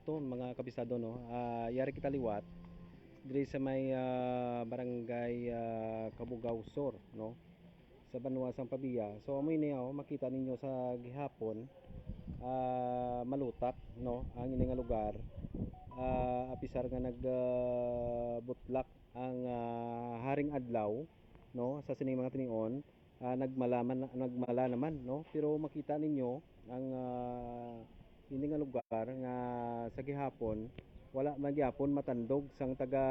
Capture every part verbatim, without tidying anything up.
Ton, mga kabisado, no? Ah, yari kita liwat diri sa may, ah, barangay, ah, Cabugao Sur, no? Sa banwa sang Pavia. So, amo ini, oh, makita ninyo sa gihapon, ah, malutak, no, ang ini nga lugar. Ah, apisar nga nag, ah, butlak ang, ah, haring adlaw, no, sa sining mga tinion, ah, nagmala man, nagmala naman, no? Pero makita ninyo ang, ah, ini nga lugar nga sa gihapon wala man gyapon matandog sang taga,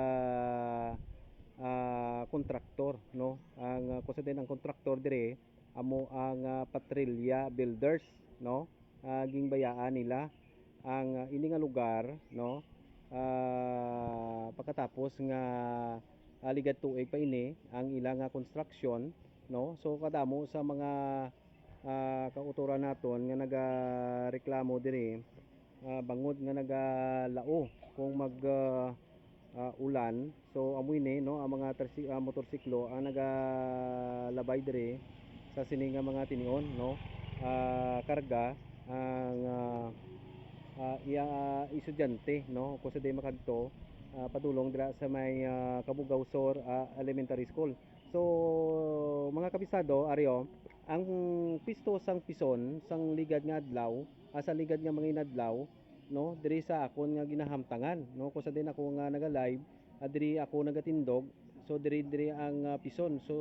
ah, kontraktor, no? Ang, ah, kung sa din ang kontraktor dire amo ang, ah, Patrilya Builders, no? Ah, gingbayaan nila ang, ah, ini nga lugar, no? Ah, pagkatapos nga, ah, ligad tuig pa ini ang ila nga construction, no? So, kadamo sa mga, ah, kautoran naton nga nagareklamo diri, ah, bangod nga nagalao kung mag, ah, ah, ulan. So, amo ini, no, ang mga trisi-, ah, motorsiklo ang nagalabay diri sa sini nga mga tinion, no, ah, karga ang, ah, ah, iya, ah, estudyante, no, kung sa di makadto, ah, padulong dira sa may, ah, Cabugao Sur, ah, Elementary School. So, mga kabisado, ari, oh, ang pisto sang pison sang ligad nga adlaw, ah, sa ligad nga mga inadlaw, no, diri sa akon nga ginahamtangan, no, kung sa din ako nga naga-live, ah, diri ako nagatindog. So, diri, diri ang, ah, pison. So,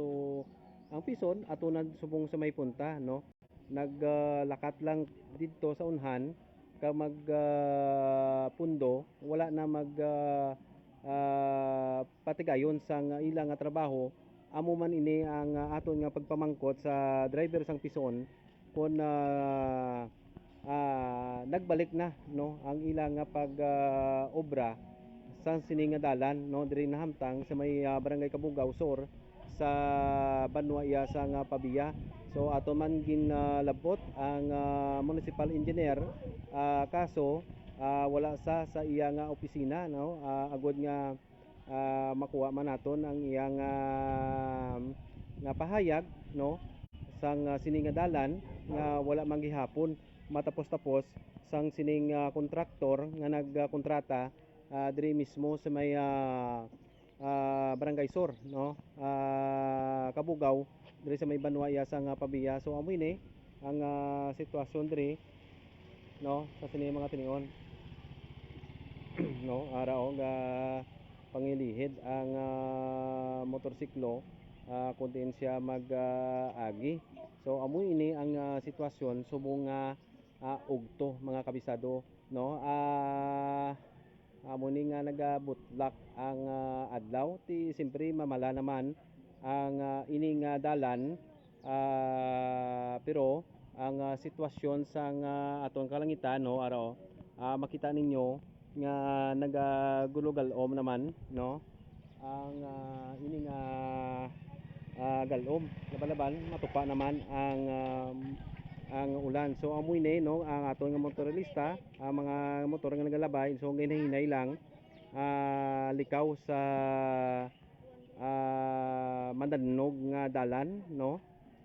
ang pison ato na subong sa may punta, no? Naglakat lang didto sa unhan ka mag, ah, pundo, wala na mag, ah, ah, patigayon sang ila nga trabaho. Amo man ini ang, ah, aton nga pagpamangkot sa driver sang pison kon, ah, ah, nagbalik na, no, ang ila nga pag, ah, obra sa sini nga dalan, no, diri nahamtang sa may, ah, Barangay Cabugao Sur sa banwa iya sang Pavia. So, ato man ginlabot ang, ah, municipal engineer, ah, kaso, ah, wala sa, sa iya nga opisina, no, ah, agod nga, ah, makuha man naton ang iyang, ah, nga pahayag, no, sang, ah, sini nga dalan nga wala man gihapon matapos-tapos sang sining, ah, kontraktor nga nagkontrata, ah, diri mismo sa may, ah, ah, Barangay Sur, no? Ah, Cabugao, diri sa may banwa iya sang Pavia. So, amo ini ang, ah, sitwasyon diri, no, sa sini mga tinion. No, ara, oh, ga pangilihid ang, ah, motorsiklo, ah, kung diin siya mag, ah, agi. So, amo ini ang, ah, sitwasyon subong nga, ah, ugto, mga kabisado, no? Ah, amo ni nga nagabutlak ang, ah, adlaw. Ti, siyempre, mamala naman ang, ah, ini nga dalan. Ah, pero ang, ah, sitwasyon sang, ah, aton kalangitan, no, aro, ah, makita ninyo nga nagagulo-galom naman, no, ang, ah, ini nga, ah, galom. Laban-laban, matupa naman ang, um, ang ulan. So, amo ini, no, ang aton nga motorista, ang mga motor nga nagalabay, so, ang hinay-hinay lang, ah, likaw sa, ah, mandannog nga dalan, no?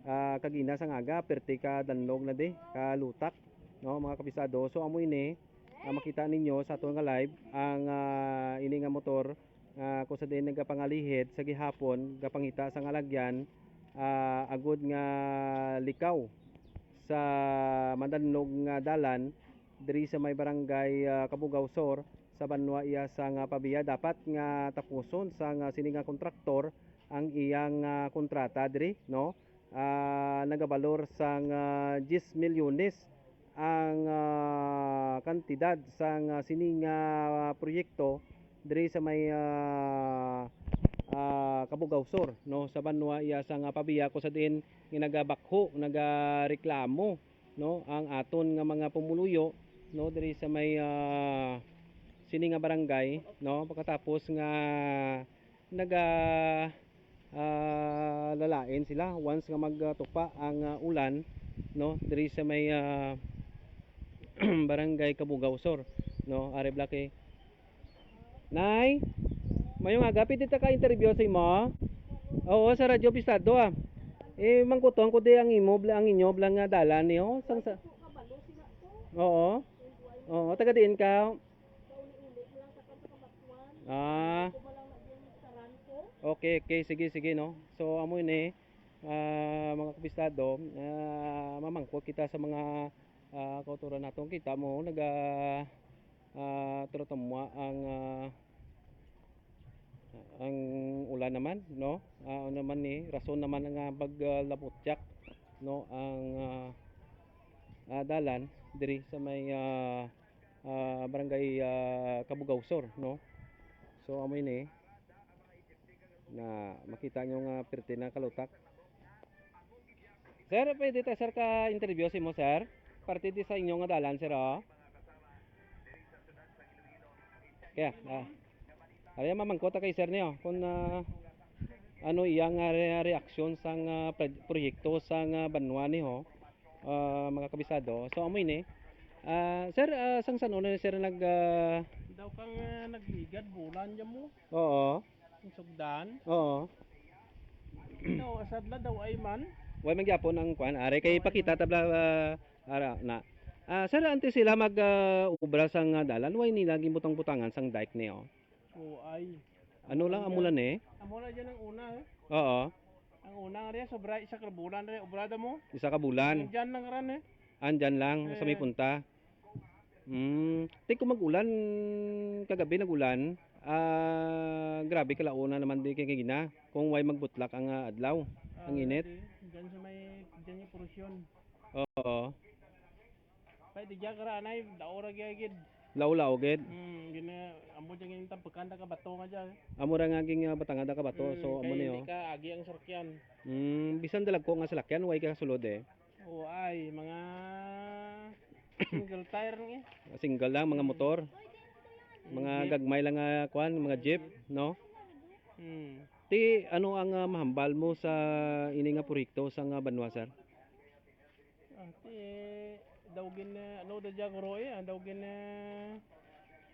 Ah, kagina sang aga, perti ka dannog na di, ka lutak, no, mga kabisado. So, amo ini, ah, makita ninyo sa aton nga live, ang, ah, ini nga motor, ah, kung sa diin nagapangalihid sa gihapon, gapangita sang alagyan, ah, agud nga likaw sa mandannog nga dalan diri sa may barangay, ah, Cabugao Sur, sa banwa iya sang Pavia. Dapat nga tapuson sang sini nga kontraktor ang iyang, ah, kontrata diri, no? Ah, nagabalor sang, ah, diyes milyones ang, ah, kantidad sang, ah, sini nga proyekto diri sa may, ah, ah, Cabugao Sur, no, sa banwa iya sang Pavia, kung sa diin nga nagabakho, nagareklamo, no, ang aton nga mga pumuluyo, no, diri sa may, ah, sini nga barangay, no, pagkatapos nga naga, ah, lalain sila once nga magtupa ang, ah, ulan, no, diri sa may, ah, barangay Cabugao Sur, no, Are Blake. Nay, mayong aga, pwede ta ka interview sa imo? Oo, sa Radyo Pistado, ah. Eh, mangkuton ko di ang imo, bla-, ang inyo, bla nga dalan, eh, oh, sang sa, oo. Oo, taga diin ka? Ah. Ako man lang na diyan sa Ranco. Okay, okay, sige, sige, no. So, amo ini, ah, mga kabistado, ah, mamangkot kita sa mga, ah, kauturan naton. Kita mo, naga, ah, turutamwa ang, ah, ang ulan naman, no? Ah, ano naman ni, rason naman nga mag, ah, labutyak, no, ang, ah, ah, dalan diri sa may, ah, ah, barangay, ah, Cabugao Sur, no? So, amo ini na makita nyo nga pirti na kalutak. Sir, pwede ta, sir, ka interview si mo, sir? Parte di sa inyo nga dalan, sir, oh. Kaya, ah, ari mamangkot ta kay sir niyo kung, ah, ano iya nga re-, reaksyon sang, ah, pre-, proyekto sang, ah, banwa ni ho, ah, mga kabisado. So, amo ini. Ah, sir, ah, sang san-o na, sir, nag, ah, Daw kang, ah, nagligad bulan dyan mo. Oo. Ang sugdan. Oo. Ikaw, asadla daw ay man. Way man gyapon ang kwan. Are kay Oo, ay pakita man. Tabla, ah, ara na. Ah, sir, antes sila mag, ah, obra sang, ah, dalan, way nila ginbutang-butangan sang dike ni, oh. Oo, ay. Ano lang, amo lang, eh? Amo lang dyan ang una, eh. Oo. Ang una nga rin, sobra isa ka bulan rin, obrada mo. Isa ka bulan. Ang dyan lang rin, eh. Andyan lang, sa may Eh. punta. Mm. Ti, kung mag-ulan, kagabi nag-ulan, ah, grabe kalauna naman di kay kagina kung way magbutlak ang, ah, adlaw, ang Ah, init. Di. Dyan sa may, dyan yung porosyon. Oo. Pwede dyan ka ra, anay, daora gyagid. Law-law gid. Hmm, gina, amo dyan yung tampakan da ka bato nga dyan. Amo ra nga ging, ah, batangan da ka bato. Hmm, so, amo kay ni, hindi oh. Ka agi ang sarkyan. Hmm, bisan dalagko nga salakyan, way ka sulod eh. Oo, ay, mga single tire ni. Single lang, mga Hmm. motor. Mga Jeep. Gagmay lang nga kuan, mga Mga jeep, jeep. No? Hmm. Ti, ano ang, ah, mahambal mo sa ini nga proyekto sa nga banwa, sir? Ah, ti, daw gin, ah, ano da dya, guro, eh, ah, daw gin, ah,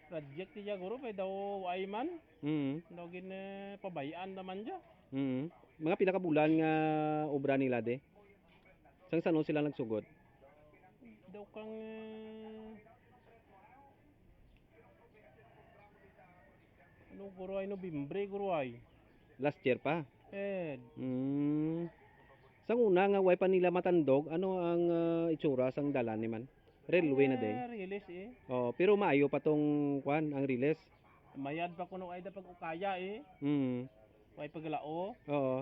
project di dya, guro, pa daw ay man. Mm. Daw gin, ah, pabayaan naman dya. Mm. Mga pila ka bulan nga obra nila, de? Sang san-o sila nagsugod? Daw kang, eh, ano, guro, ay, Nobyembre, guro, ay. Last year pa? Eh. Mm. Sang una nga way pa nila matandog, ano ang, ah, itsura sang dalan ni man? Railway na din. Ah, riles, eh. Oh, pero maayo pa tong kwan, ang riles. Mayad pa kuno ay da pag-ukaya, eh. Mm. Way paglao. Oo.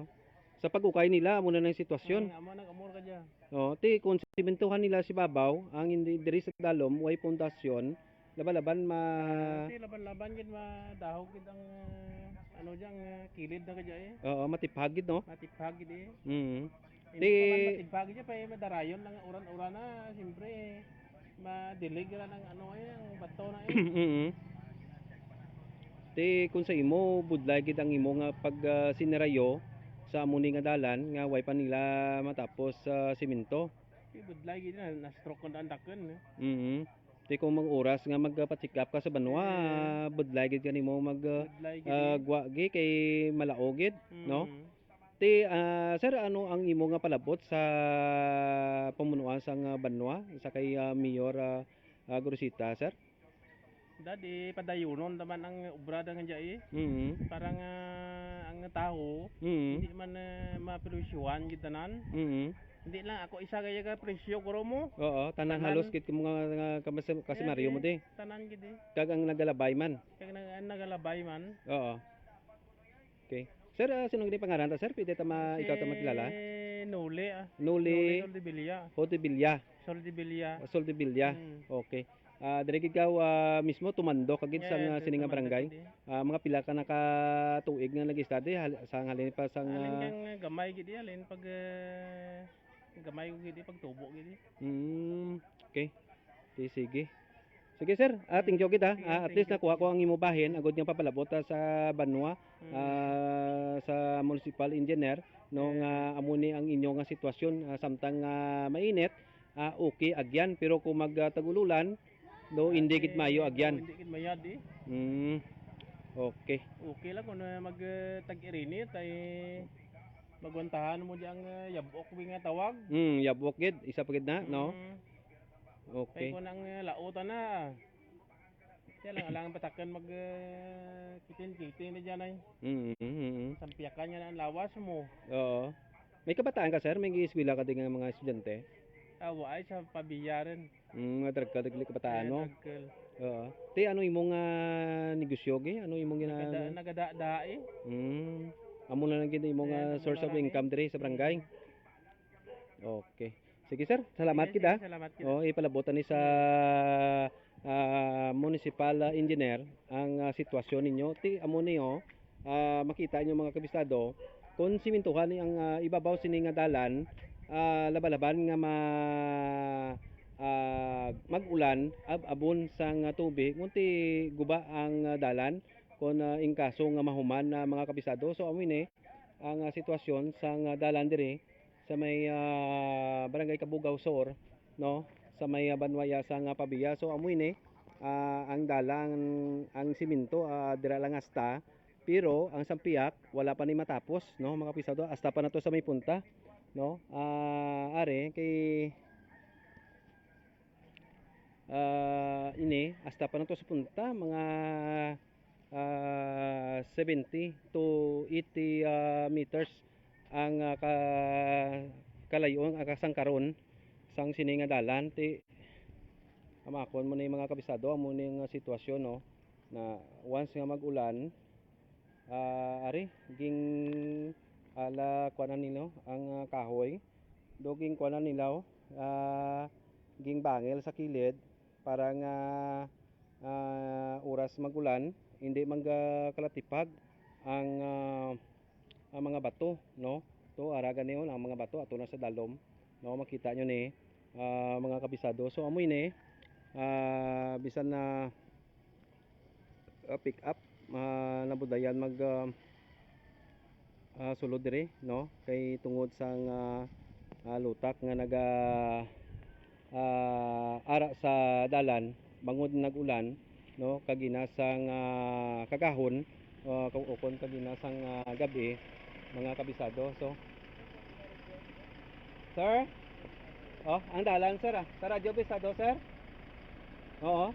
Sa pag-ukay nila, amo na ang sitwasyon. Mm, amo nag-amor ka dyan. Oo, ti kung simentohan nila si babaw, ang hindi diri sa dalom, way pundasyon, laban-laban ma- Ah, ti laban-laban gid madahog gid ang, ah, ano dyan, ah, kilid na ka dyan, eh. Oo, matiphag gid, no? Matiphag gid, eh. Mm. Hindi Ti- pa man matiphag dyan, pa, eh, madarayon lang, uran-uran na, siyempre, eh. Madilig ra ng ano, eh, ang bato na, eh. Mm. Ti, kung sa imo, budlay gid ang imo nga pag, ah, sinerayo sa amo ni nga dalan nga way pa nila matapos sa semento. Ti, budlay gid na, na-stroke ko na ang dakon, eh. Mm. Ti, kung mag-oras nga magpa-check up ka sa banwa, Eh. budlay gid kanimo mag, ah, Budlay gid, ah, eh. gwa gi kay malao gid, no? Mm. Ti, ah, sir, ano ang imo nga palabot sa pamunuan sang, ah, banwa, sa kay, ah, Mayor, ah, ah, Gorosita, sir? Dadi, padayunon naman ang obra da nga dya, eh. Mm. Para nga ang tawo, Mm. hindi man, eh, maperwisyohan gid tanan. Mm. Hindi lang ako isa kaya ka presyo, guro mo. Oo, tanan Tanan. halos gid mga, mga kamas-, kasinaryo mo, Kaya di. Tanan gid, eh. Kag ang nagalabay man. Kag nag-, ang nagalabay man. Oo. Okay. Sir, ah, sino gini pangalan ta, sir? Pwede ta ma-, ikaw ta Si makilala? Noli, ah. Noli Noli Soldevilla. Hodevilla. Soldevilla. Ah, Soldevilla. Mm. Okay. Ah, diri gid ka, ah, mismo tumandok ka gid sa, Yeah, ah, sining nga tumandok barangay? gid, eh. Ah, mga pila ka na ka tuig nga nag-study? Hal-, sa halin pa sa Halin nga kang, ah, gamay gid, eh, halin pag, ah, gamay ko gid, eh, pagtubo gid, eh. Mm, okay. Okay, sige. Sige, sir. Ah, thank you gid, ha. Sige, Ah, at thank least you, nakuha thank ko you. ang imo bahin, agud nga papalabot, ah, sa banwa, Mm. ah, sa municipal engineer, no, Yeah. nga amo ni ang inyo nga sitwasyon, ah, samtang, ah, mainit, ah, okay, agyan. Pero kung mag, ah, tag-ululan, no, hindi gid maayo agyan. Hindi gid mayad, eh. Mm. Okay. Okay lang kung, ah, mag, ah, tag-irinit, ay magwantahan mo di ang, ah, yabok, wi nga tawag. Mm, yabok gid. Isa pa gid na, no? Mm. Okay. Kay kung ang, ah, lautan na, Kaya lang, alangan batakan mag, ah, kitin-kitin na dyan ay. Mm, mm, mm. Sampiyakan nga na ang lawas mo. Oo. May kabataan ka, sir? May eskwela ka din nga mga estudyante? Awa ay sa pabiyaran. Mm, nga drug ka, dagli kabataan, no? Nagkal. Oo. Ti, ano imong ah, negosyo, gi? Ano imong gina... Nagada, nagada-da eh. Mm. Amo na lang gid imong Ayan, ah, ang source of mga income diri sa barangay. Okay. Sige, sir. Salamat Sige, kita. sige, salamat kita. Oh, ipalabutan ni sa ah, municipal ah, engineer ang ah, sitwasyon ninyo. Ti amo ni, oh, ah, makita ninyo, mga kabisado, kung simintuhan ni ang ah, ibabaw sini nga dalan, ah, labalaban nga ma ah, mag-ulan, ab-abon sang ah, tubig, ngunti guba ang ah, dalan kung ah, in kaso nga mahuman na, mga kabisado. So amo ini ang ah, sitwasyon sang ah, dalan diri sa may ah, Barangay Cabugao Sur, no, sa may ah, Banwaya sang ah, Pavia. So amo ini ah, ang dalan, ang simento ah, dira lang hasta, pero ang sampiyak wala pa ni matapos, no, mga kabisado, hasta pa na to sa may punta, no. Ah, ari kay ah, ini hasta pa na to sa punta, mga ah, seventy to eighty ah, meters ang ah, ka kalayo, ang kasangkaron sang sini nga dalan. Ti amakon mo ni, mga kabisado, amo ni nga sitwasyon, no, na once nga mag-ulan, ah, ari ging ala kuanan nila ang ah, kahoy, do ging kuanan nila, oh, ah, ging bangil sa kilid para nga ah, oras mag-ulan, hindi man ga kalatipag ang ah, ang mga bato, no? To, ara gani, oh, ang mga bato ato na sa dalom, no? Makita nyo ni ah, mga kabisado. So amo ini, ah, bisan na ah, pick up, ah, nabudayan mag ah, ah, sulod diri, no, kay tungod sang ah, ah, lutak nga naga ah, ara sa dalan bangod nag-ulan, no, kagina sang ah, kagahon, ah, kung ukon kagina sang ah, gabi, mga kabisado. So, sir, oh, ang dalan, sir, ah, sa Radyo Bisado, sir. Oo.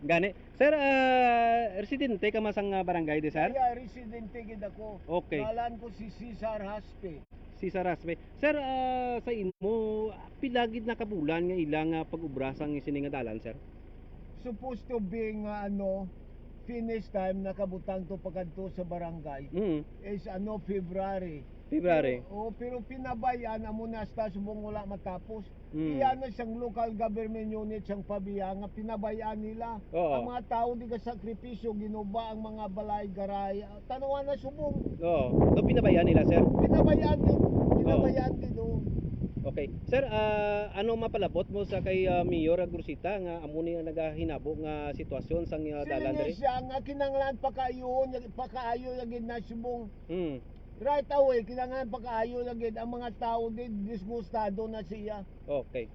Gani. Sir, ah, residente ka man sang ah, barangay di, sir? Yeah, residente gid ako. Okay. Ngalan ko si Cesar Haspe. Cesar Haspe. Sir, ah, sa imo, pila gid na ka bulan nga ila nga pag-ubra sang sini nga dalan, sir? Supposed to be nga ano, finish time nakabutang to pagkadto sa barangay Mm. is ano, February. February. Pero, oh, pero pinabayaan amo na hasta subong wala matapos. Mm. Iya na siyang local government unit siyang Pavia nga pinabayaan nila. Oo. Ang mga tao di ka sakripisyo, ginuba ang mga balay, garay. Tanawa na subong. Oo. Do pinabayaan nila, sir? Pinabayaan din. Pinabayaan din, oh. Okay. Sir, ah, ano mapalabot mo sa kay ah, Mayor Agurcita nga amo ni ang nagahinabo nga sitwasyon sang ah, dalan Siling diri? Siya nga kinahanglan pakaayoon, pakaayo lagi na subong. Hmm. Right away, kinahanglan pakaayo lagi ang mga tao di disgustado na siya. Okay.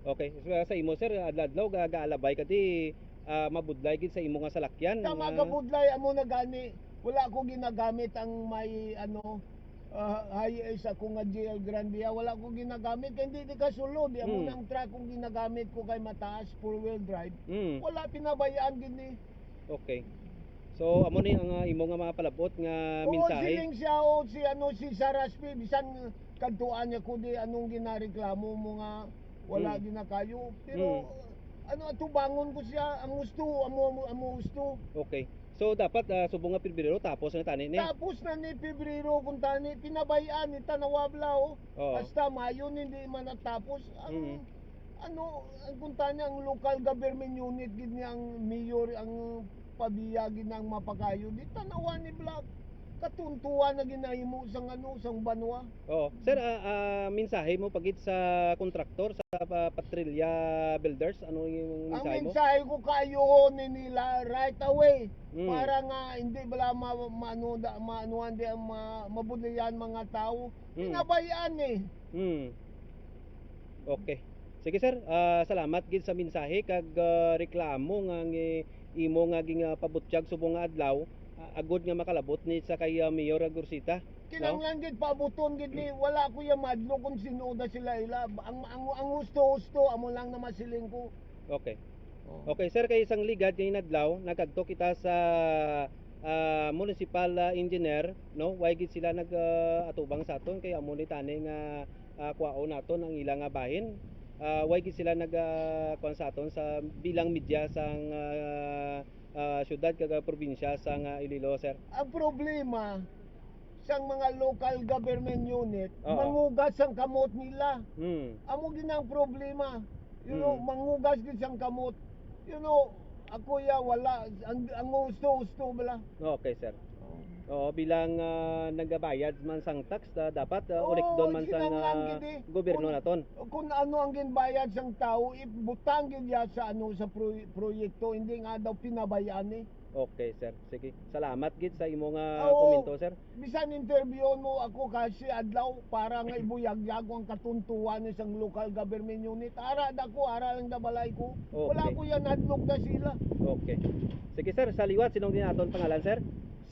Okay. So, sa imo, sir, adlaw-adlaw ga gaalabay ka di ah, mabudlay gid sa imo nga salakyan. Tama, nga- gabudlay amo na gani. Wala ko ginagamit ang may ano, ah, high ace ako nga G L Grande, ah, wala ko ginagamit kay hindi di kasulod. Di amo Mm. nang truck kong ginagamit ko kay mataas, four wheel drive. Mm. Wala, pinabayaan gid ni. Okay. So amo ni ang ah, imo nga mga palabot nga Oo, mensahe. Siling siya, o si ano, si Saraspi, bisan kadtuan niya ko di anong ginareklamo mo nga wala Mm. ginakayo. Pero Mm. ano, atubangon ko siya, ang gusto, amo, amo, amo gusto. Okay. So dapat ah, subong nga Pebrero tapos na tani ni. Tapos na ni Pebrero kung tani, pinabayaan ni Tanawabla, oh. Oo. Hasta Mayo hindi man natapos. Ang Mm. ano, ang kung tani ang local government unit gid niya, ang mayor, ang pabiyagi ng mapakayo. Di tanawa ni Black. Katuntuan na ginahimo sang ano, sang banwa. Oo. Sir, ah, ah, mensahe mo pagit sa kontraktor sa ah, Patrilya Builders, ano yung Ang mensahe mo? mensahe ko kayo ni nila right away Mm. para nga hindi bala ma, maano da, maanuhan di ang ma, mabudlayan mga tao. Mm. Pinabayaan eh. Hmm. Okay. Sige sir, ah, salamat gid sa mensahe kag ah, reklamo nga ang imo nga ginpabutyag subong nga adlaw, ah, agod nga makalabot ni sa kay ah, Mayor Agurcita. Kinahanglan gid paabuton gid ni, wala ko ya madlo kung sino na sila ila. Ang, ang, ang husto-husto, amo lang na masiling ko. Okay. Oh. Okay, sir, kay isang ligad nga inadlaw, nagkadto kita sa ah, municipal ah, engineer, no? Way gid sila nag ah, atubang sa aton, kay amo ni tani nga ah, kwaon naton ang ila nga bahin. Ah, way gid sila nag ah, kuwan sa aton sa bilang media sang ah, ah, syudad kag ah, probinsya sang ah, Iloilo, sir. Ang problema sang mga local government unit, Oo. mangugas ang kamot nila. Hmm. Amo gid ang problema. You know, Hmm. mangugas gid sang kamot. You know, ako ya wala ang, ang husto-husto bala. Okay, sir. Oo, bilang ah, nagabayad man sang tax, ah, dapat uh, Oo, ulikdon man sang kinahanglan ah, gid eh. gobyerno Kung- naton. Kung ano ang ginbayad sang tao, ibutang gid ya sa ano sa proy- proyekto, hindi nga daw pinabayaan eh. Okay, sir. Sige. Salamat gid sa imo nga Oo. komento, sir. Bisan interviewon mo ako kasi adlaw para nga ibuyagyag ang katuntuan ni sang local government unit. Ara da ko, ara lang da balay ko. Wala Okay. ko yan hadlok na sila. Okay. Sige, sir, sa liwat, sinong din aton pangalan, sir?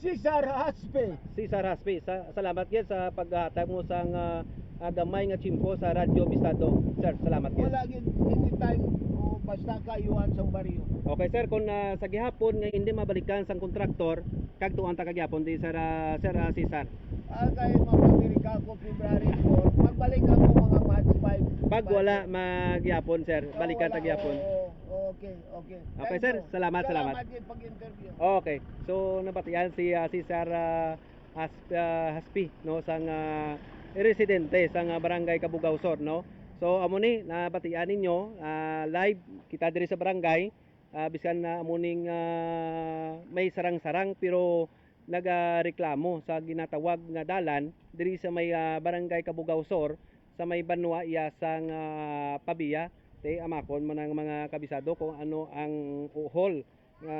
Cesar Haspe. Cesar Haspe, sa, salamat gid sa paghatag mo sang ah, ah, gamay nga tiyempo sa Radyo Bistado. Sir, salamat gid. Wala gid anytime o basta kaayuhan sang baryo. Okay, sir, kung ah, sa gihapon nga hindi mabalikan sang kontraktor, kag tuan ta ka gihapon di, sir, ah, sir ah, Cesar. Ah, kay mapamili ka ako February four, magbalik ako mga March five. Pag wala magyapon, sir, balikan ta Wala, gyapon. Oo, okay, okay. Okay, Thank sir. you. Salamat, salamat. Salamat gid pag-interview. Okay. So nabatian si ah, si Sir ah, Has, ah, Haspi, no, sang ah, residente sang ah, Barangay Cabugao Sur, no. So amo ni nabatian ninyo ah, live kita diri sa barangay, ah, bisan na amo ning ah, may sarang-sarang pero nagareklamo sa ginatawag nga dalan diri sa may ah, Barangay Cabugao Sur sa may banwa iya sang ah, Pavia. Te, amakon mo ng mga kabisado kung ano ang uhol nga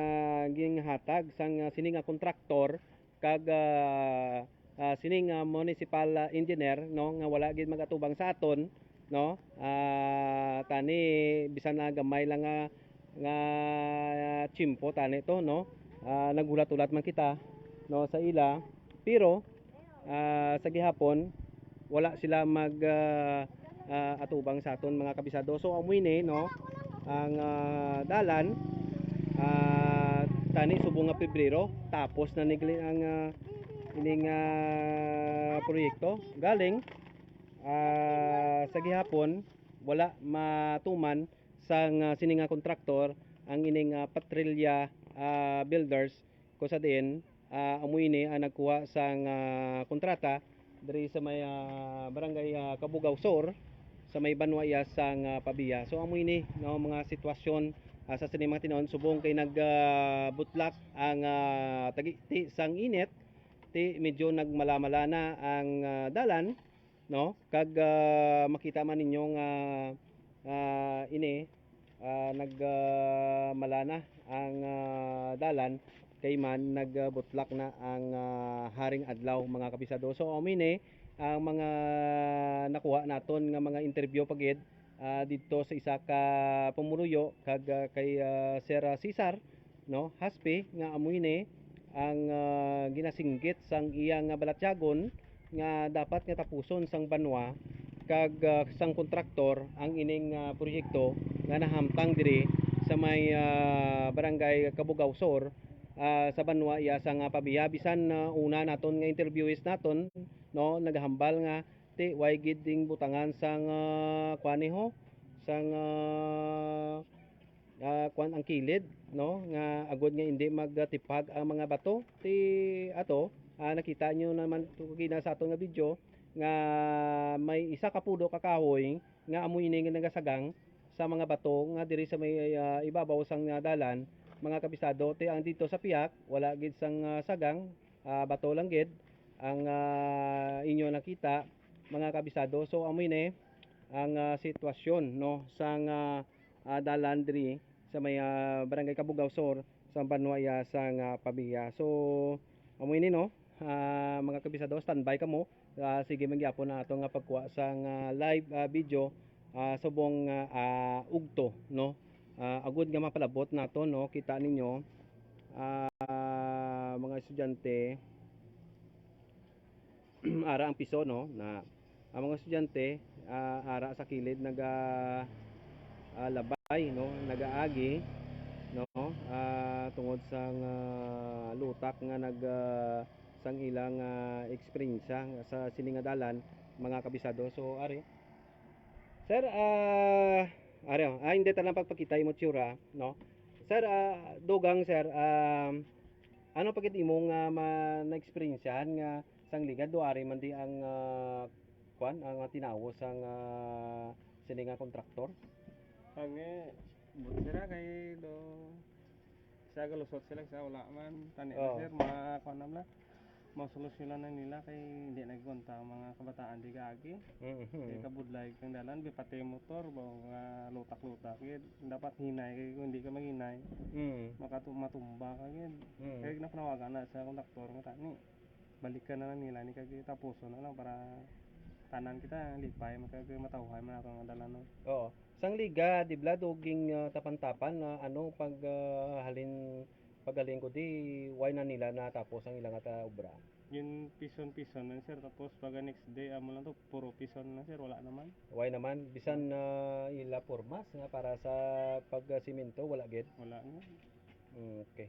ginhatag sang ah, sini nga kontraktor kag ah, ah, sini nga municipal ah, engineer, no, nga wala gid magatubang sa aton, no. Ah, tani bisan na gamay lang nga nga tiyempo tani to, no. Ah, naghulat-hulat man kita, no, sa ila, pero ah, sa gihapon wala sila mag ah, ah, atubang sa aton mga kabisado. So amo ini, no, ang ah, dalan ah, tani subong nga Pebrero tapos na nigli ang ah, ining ah, proyekto. Galing ah, sa gihapon wala matuman sang ah, sini nga kontraktor ang ining ah, Patrilya ah, Builders, kung sa diin ah, amo ini ang nagkuha sang ah, kontrata diri sa may ah, barangay ah, Cabugao Sur sa may banwa iya sang ah, Pavia. So amo ini, no, mga sitwasyon ah, sa sini mga tinuon subong kay nag ah, butlak ang ah, tagiti sang init, ti medyo nagmalamala na ang ah, dalan, no? Kag ah, makita man ninyo nga ah, ini ah, nag ah, mala na ang ah, dalan kay man nagbutlak na ang ah, haring adlaw, mga kabisado. So amo ini ang mga nakuha naton nga mga interview pa gid ah, didto sa isa ka pumuluyo kag ah, kay ah, Sir ah, Cesar, no, Haspi, nga amo ini ang ah, ginasinggit sang iya nga balatyagon nga dapat nga tapuson sang banwa kag ah, sang kontraktor ang ining ah, proyekto nga nahamtang diri sa may ah, barangay Cabugao Sur ah, sa banwa iya sang ah, Pavia. Bisan ah, una naton nga interviewees naton, no, nagahambal nga ti way gid ding butangan sang ah, kuan ni ho, sang ah, ah, kuan ang kilid, no, nga agod nga hindi magtipag ang mga bato. Ti ato ah, nakita nyo naman to kagina sa aton nga video nga may isa ka pulo ka kahoy nga amo ini nga nagasagang sa mga bato nga diri sa may ah, ibabaw sang ah, dalan, mga kabisado. Ti ang dito sa piyak wala gid sang ah, sagang, ah, bato lang gid ang ah, inyo nakita, mga kabisado. So amo ini ang ah, sitwasyon, no, sang ah, ah, dalan diri sa may ah, barangay Cabugao Sur sa banwa iya sang ah, Pavia. So amo ini, no, ah, mga kabisado, standby kamo. Ah, sige man gyapon ang ato nga pagkuha sang ah, live ah, video ah, subong ah, ah, ugto, no. Ah, agud nga mapalabot nato, no, kita ninyo ah, mga estudyante. ara ang piso, no, na ang mga estudyante, ah, ara sa kilid naga, ah, labay, no, nagaagi, no, ah, tungod sang, ah, lutak nga nag, ah, sang ilang, ah, eksperyensya sa sini nga dalan, mga kabisado. So, ari, sir, ah, ari, oh, ah, hindi ta lang pagpakita imo tsura, no? Sir, ah, dugang, sir, um, ano pa gid imo nga ma-, naeksperyensyahan nga sang ligad do ari man di ang, ah, kwan, ang, ah, tinawo sang, ah, sini nga kontraktor? Ang, eh, but sira kay do sa galusot sila sa wala man. Tani na, oh, sir, mga kwan na lang. Masolusyonan na nila kay hindi na gunta ang mga kabataan di kaagi. Mhm. Kay kabudlay kang dalan, bi pati motor ba nga lutak-lutak gid. Dapat hinay kay kung hindi ka maghinay, mm, makatu-, matumba ka gid. Mm. Kay napanawagan na sa konduktor nga tani. Balikan na lang nila ni kag tapuson na lang para tanan kita lipay, kag matawhay man ato nga dalan, no? Oo. Sang liga, di bala, duging, ah, tapan-tapan na ano, pag, ah, halin, paghalin ko, di, why na nila natapos ang ilang ata obra? Yun, pison-pison lang, sir. Tapos pag next day, amo lang to, puro pison na, sir. Wala naman. Why naman? Bisan, ah, ila pormas nga para sa pag-, ah, simento, wala gid? Wala na. Mm, okay.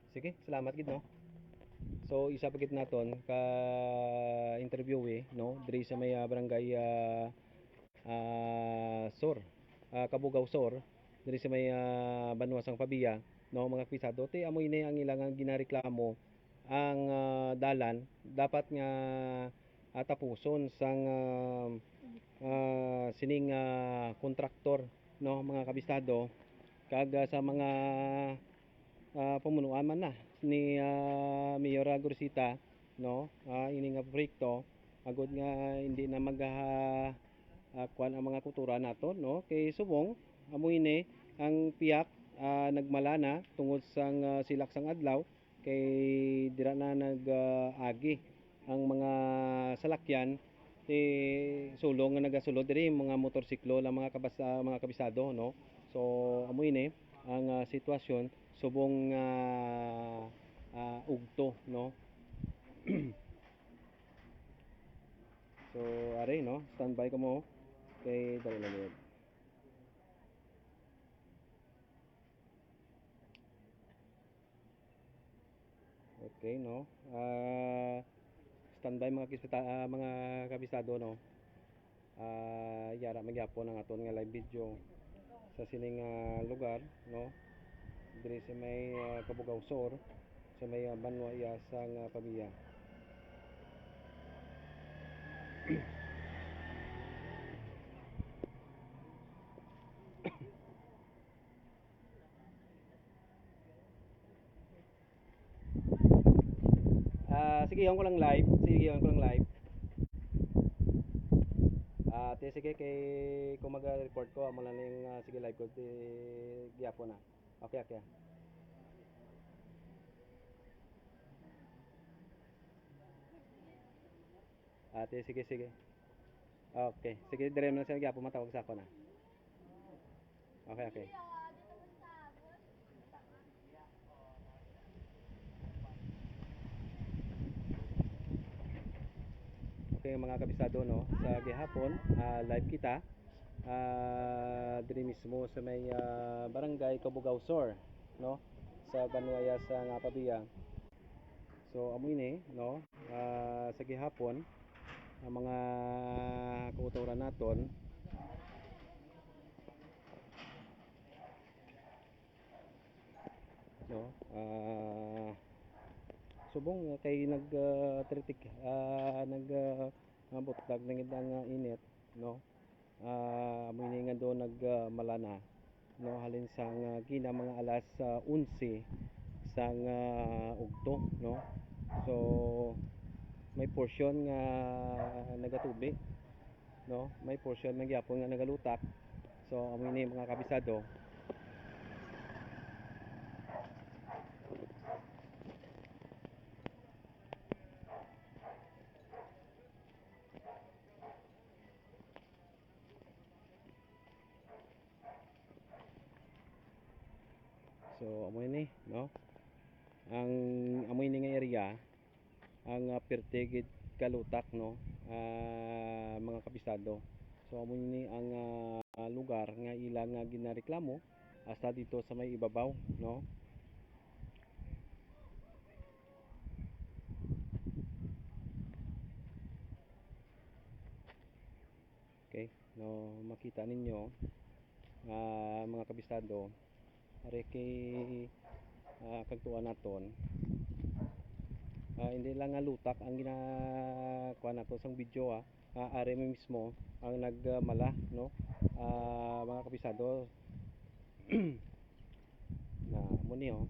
Sige, salamat gid, no? So, isa pa gid naton ka interviewee, no? Diri sa may, ah, barangay, ah, ah, Sur, ah, Cabugao Sur, diri sa may, ah, banwa sang Pavia, no, mga kabisado. Ti amo ini ang ilang ginareklamo, ang, ah, dalan dapat nga, ah, tapuson sang, ah, ah, sining, ah, kontraktor, no, mga kabisado, kag, ah, sa mga, ah, pamunuan man na ni, ah, Mayor Agurcita, no, ah, ini nga proyekto, agod nga hindi na mag, ah, ah, kuwan ang mga kultura naton, no, kay subong amo ini ang piyak, ah, nagmala na tungod sang, ah, silak sang adlaw, kay dira na nag, ah, agi ang mga salakyan, ti sulong nga nagasulod diri, mga motorsiklo lang, mga kabas-, ah, mga kabisado, no? So, amo ini ang, ah, sitwasyon subong nga, ah, ugto, no? So, ari, no? Standby kamo. Kay dali lang yun. Okay, no? Ah, standby, mga kispita-, ah, mga kabisado, no? Ah, yara man gyapon ang aton nga live video sa sining, ah, lugar, no? Diri sa may, ah, Cabugao Sur, sa may, ah, banwa iya sang, ah, Pavia. Ah, sige, on ko lang live. Sige, on ko lang live. Ah, te, sige, kay kung mag-report ko, amo lang yung, ah, sige, live ko, te, gihapon na. Okay, okay. Ate, sige, sige. Okay, sige, dire man siya gyapon matawag sa ako na. Okay, okay. Okay, mga kabisado, no, sa gihapon, ah, live kita. Ah, diri mismo sa may, ah, barangay Cabugao Sur, no, sa Banwaya sa nga Pavia. So, amo ini, no? Ah, sa gihapon, ang mga kautoran naton, no? Ah, subong nga kay nag, ah, tritik, ah, nag, ah, ah, butlag na gid ang, ah, init, no? Ah, amo ini nga do nag, ah, malana, no, halin sang, ah, gina mga alas, ah, onse sang, ah, ugto, no? So, may portion nga nagatubi, no? May portion man gyapon nga nagalutak. So, amo ini, mga kabisado. So, amo ini, no? Ang amo ini nga area, ang, ah, pirti gid galutak, no, ah, mga kabisado. So, amo ni ang, ah, lugar nga ila nga ginareklamo, hasta dito sa may ibabaw, no? Okay, no, makita ninyo, ah, mga kabisado, ari kay, ah, kagtuan naton. Ah, hindi lang nga lutak ang gina-, kuha nato sang video, ah. Ah, ari mismo ang nagmala, no? Ah, mga kabisado, na mo niyo.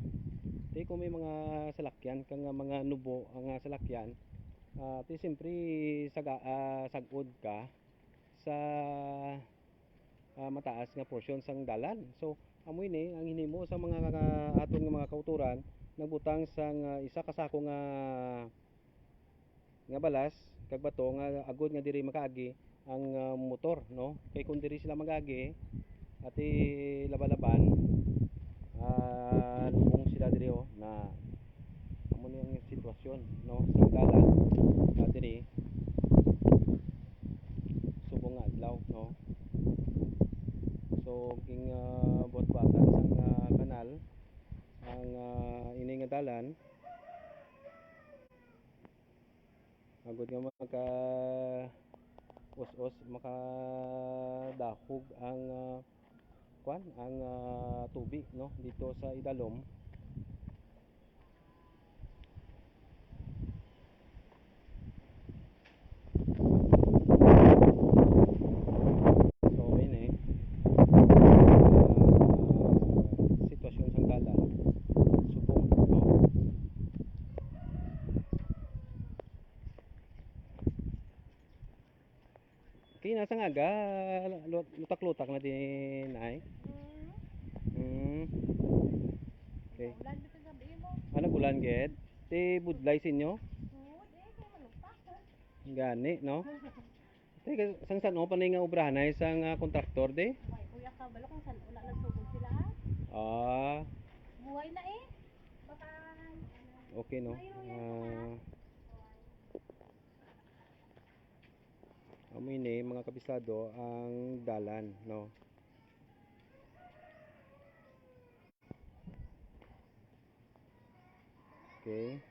Di ko may mga salakyan, kang mga nubo ang, ah, salakyan. Ah, ti siyempre, saga-, ah, sagod ka sa, ah, mataas nga portion sang dalan. So, amo ini ang hinimo sa mga, ah, aton nga mga kautoran, nagbutang sang, ah, isa ka sako nga, nga balas kag bato nga agod nga diri makaagi ang, ah, motor, no? Kay kung diri sila mag-agi, ati laba-laban, ah, lubong sila diri, oh, na amo ni ang sitwasyon, no, sa dalan, ah, diri subong nga adlaw, no? So, ging, ah, buhat-buhatan sang, ah, kanal ang, ah, ini nga dalan. Agod nga maka-us-us, makadahog ang, ah, kwan, ang, ah, tubi, no, dito sa idalom. So, ini, ah, sitwasyon sang dalan. Subong, no? Okay, nasa nga aga, lu-, lutak-lutak na din ay. Mm. Mm. Okay. Ulan dito gabi mo. Ah, nag-ulan gid? Ti budlay sa inyo? Good, eh, kaya malupak, eh. Gani, no? Teka, sang san-o pa ni nga obrahan ay sang, ah, kontraktor, di? Ay, kuya ka, balo kung san-o na nagsugod sila, ah. Ah. Buhay na, eh. Baka, ano, okay, no? Mayroon yan, ah, baka. Amo ini, mga kabisado, ang dalan, no? Okay.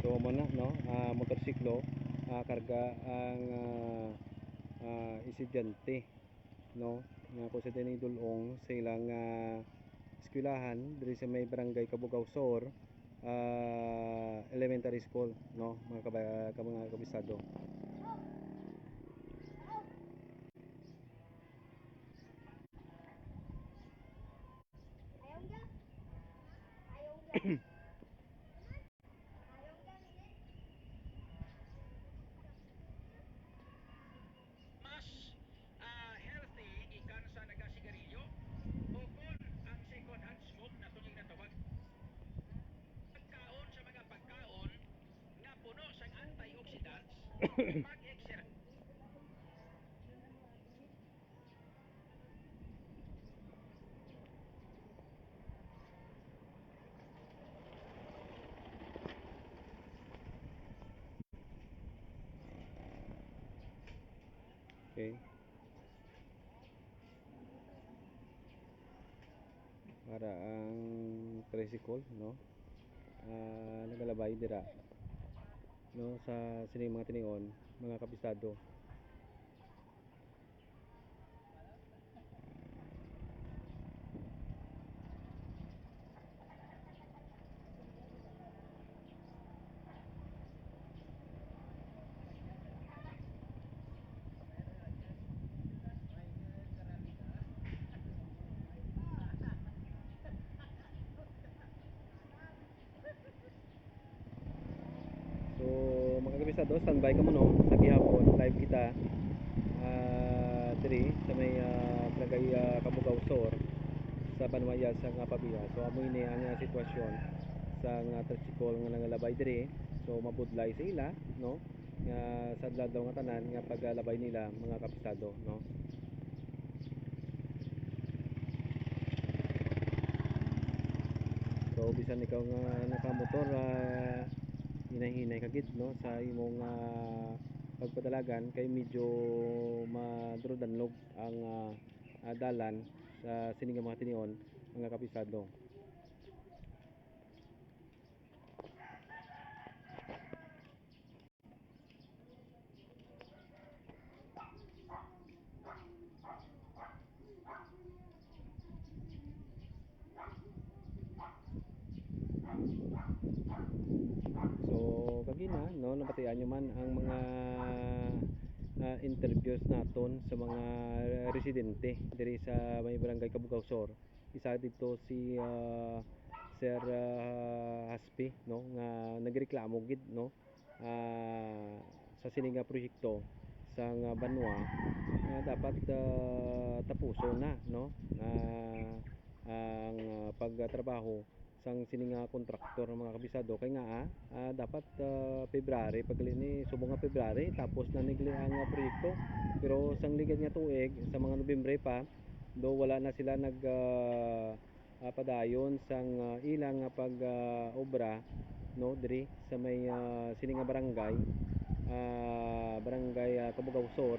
So, mo na, no? Ah, motorsiklo, ah, karga ang, ah, ah, estudyante, no? Nga kung sa dinidulong sa ilang, ah, eskwelahan diri sa may barangay Cabugao Sur, ah, Elementary School, no? Mga kaba-, ka-, mga kabisado. Mas, ah, healthy gikan sa nagasigarilyo o kon ang second hand smoke na tuning natawag. Pagkaon sa mga pagkaon nga puno sang antioxidants, pag-exer- Okay. Para ang tricycle, no? Ah, nagalabay dira, no, sa sining mga tinion, mga kabisado. So, mga kabisado, standby kamo, no? Sa gihapon, live kita, ah, diri sa may, ah, barangay, ah, Cabugao Sur. sa banwa iya sa nga Pavia. So, amo ini ang, ah, sitwasyon sa nga tricycle nga nangalabay diri. So, mabudlay sa ila, no? Nga sa adlaw nga tanan nga pagalabay nila, mga kapisado, no? So, bisan ikaw nga nakamotor, ah, hinay-hinay ka gid, no, sa imong, ah, pagpadalagan kay medyo madurodanlog ang, ah, ah, dalan sa sini nga mga tinion, mga kapisado. So, kagina, no, nabatian nyo man ang mga, ah, interviews naton sa mga residente diri sa may Barangay Cabugao Sur. Isa dito si, ah, Sir, ah, Haspi, no, nga nagreklamo gid, no, ah, sa sini nga proyekto sang banwa nga dapat, ah, tapuson na, no, ah, ang, ah, pagtrabaho sang sini nga kontraktor, mga kabisado, kay nga, ah, ah, dapat, ah, February, pagkali ni subong nga February, tapos na nigli ang, ah, proyekto. Pero sang ligad nga tuig, sa mga Nobyembre pa, do wala na sila nag, ah, ah, padayon sang, ah, ilang nga pag, ah, obra, no, diri sa may, ah, sini nga barangay, ah, barangay, ah, Cabugao Sur,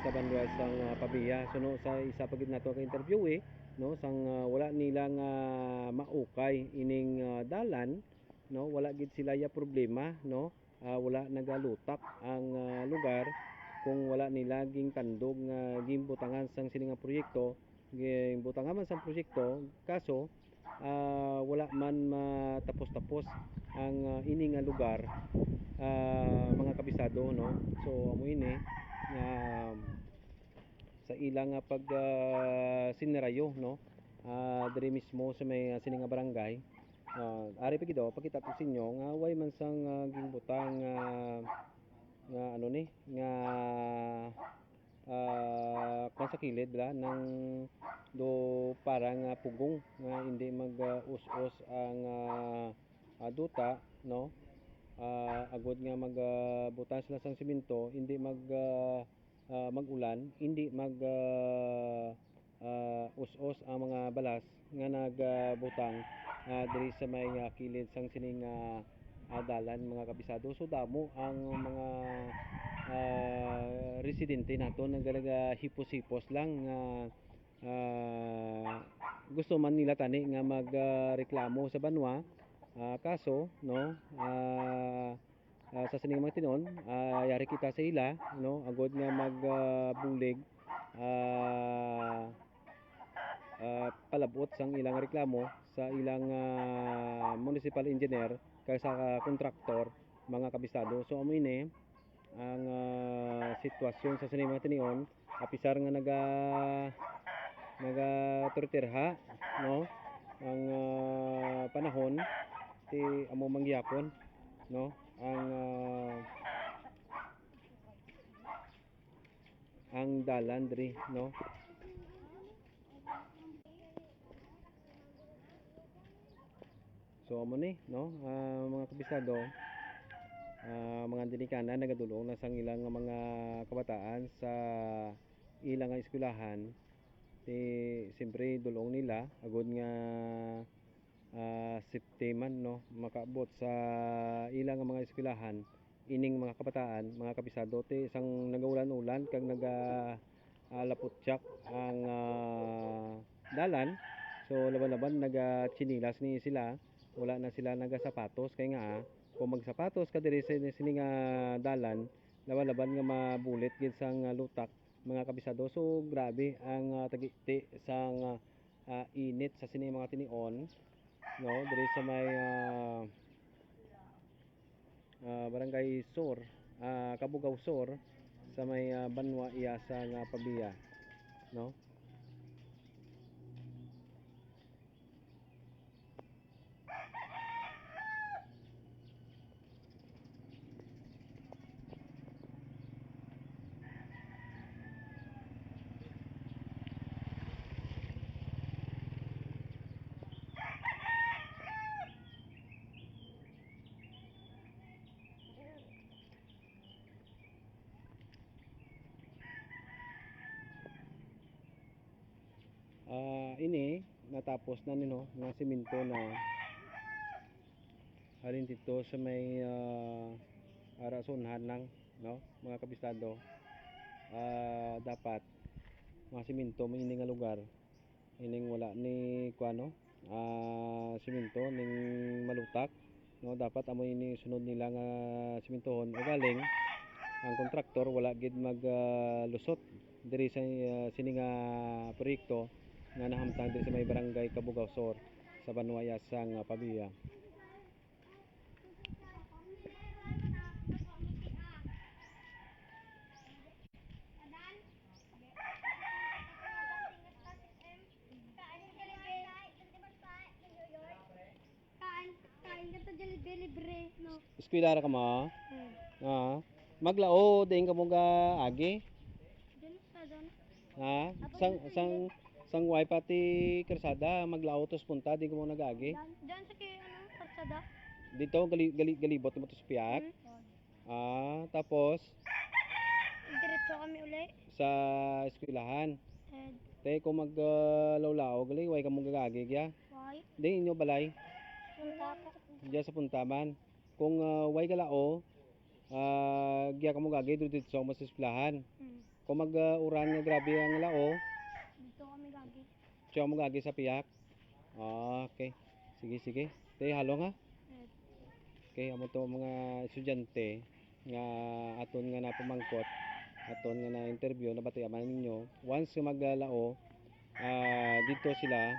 sa banwa sang, ah, Pavia. So, no, sa isa pa gid nato ka interview, eh, no, sang, ah, wala nila nga maukay ining, ah, dalan, no, wala gid sila ya problema, no, ah, wala nagalutak ang, ah, lugar kung wala nila gintandog nga ginbutangan sang sini nga proyekto, ginbutangan man sang proyekto, kaso, ah, wala man matapos-tapos ang, ah, ini nga lugar, ah, mga kabisado, no. So, amo ini nga sa ila nga pag, ah, sinirayo, no? Ah, diri mismo sa may, ah, sini nga barangay. Ah, ari pa gid, oh, pakita ko sa inyo nga way man sang, ah, ginbutang nga, nga ano ni, nga, ah, kwan sa kilid, bala, nang do para nga pugong nga hindi mag, ah, us-os ang, ah, ah, duta, no? Ah, agod nga mag, ah, butang sila sang semento, hindi mag, ah, ah, mag-ulan, hindi mag, ah, ah, us-os ang mga balas nga nagabutang, ah, diri sa may, ah, kilid sang sining, ah, ah, dalan, mga kabisado. So, damo ang mga, ah, residente nato nga nagahipos-hipos lang nga, ah, gusto man nila tani nga mag, ah, reklamo sa banwa. Ah, kaso, no, ah, ah, sa sining mga tinuon, ah, yari kita sa ila, no, agod nga mag, ah, bulig, ah, ah, palabot sang ilang reklamo sa ilang, ah, municipal engineer kag sa contractor, mga kabisado. So, amo ini ang, ah, sitwasyon sa sining mga tinuon, apisar nga naga-, nagaturtirha, no, ang, ah, panahon, ti amo man gihapon, no, ang, ah, ang dalan diri, no. So, amo ni, no, ah, mga kabisado, ah, mga ginikanan nagadulong na sang ilang mga kabataan sa ilang nga eskwelahan. Ti, siyempre, dulong nila agud nga, ah, safety man, no, makaabot sa ila nga mga eskwelahan ining mga kabataan, mga kabisado, ti sang nagaulan-ulan kag naga, ah, laputyak ang, ah, dalan. So, laban-laban nagatsinilas ni sila, wala na sila nagasapatos. Kay nga, ah, kung magsapatos ka diri sa sini nga dalan, laban-laban nga mabulit gid sang, ah, lutak, mga kabisado. So, grabe ang, ah, tagiti sang, ah, ah, init sa sini mga tinion, no, diri sa may, ah, ah, Barangay Sur, ah, Cabugao Sur, sa may, ah, banwa iya sa nga Pavia, no. tapos na ni, no, nga semento na halin dito sa may, ah, ara sa unhan lang, no, mga kabisado. Ah, dapat mga semento mo ini nga lugar. Ining wala ni kuan, no, ah, semento ning malutak, no, dapat amo ini sunod nila nga sementohon. Ugaling ang kontraktor wala gid mag, ah, lusot diri sa, ah, sini nga proyekto nga nahamtang diri sa may barangay Cabugao Sur sa Banwa Yasa nga Pavia. Kain, kain ka to Jollibee libre, no? Eskwela ra ka mo? Hmm. Ah. Maglao din ka mo ga agi? Diyan sa, diyan. Ha? Apo, sang, dito, sang, dito. Sang way pati karsada, maglao tos punta, di ka mo nag-agi? Diyan, diyan sa kay, ano, karsada. Dito, gali, gali, galibot mo tos piyak? Hmm. Ah, tapos? Diretso kami uli. Sa eskwelahan? Eh. Te, kung mag, ah, lawlaw, gali, way ka mo gagagi, ya? Why? Di, inyo balay? Punta po. Diyan sa puntaman. Kung, ah, way ka lao, ah, giya ka mo gagi, dito sa mas eskwelahan. Hmm. Kung mag, ah, uran nga grabe ang lao, dito kami gagi. Siya mo gagi sa piyak. Ah, okay. Sige, sige. Te, halong ha. Hmm. Okay, amo to mga estudyante nga aton nga napamangkot, aton nga na-interview, nabatian man ninyo. Once nga maglao, ah, dito sila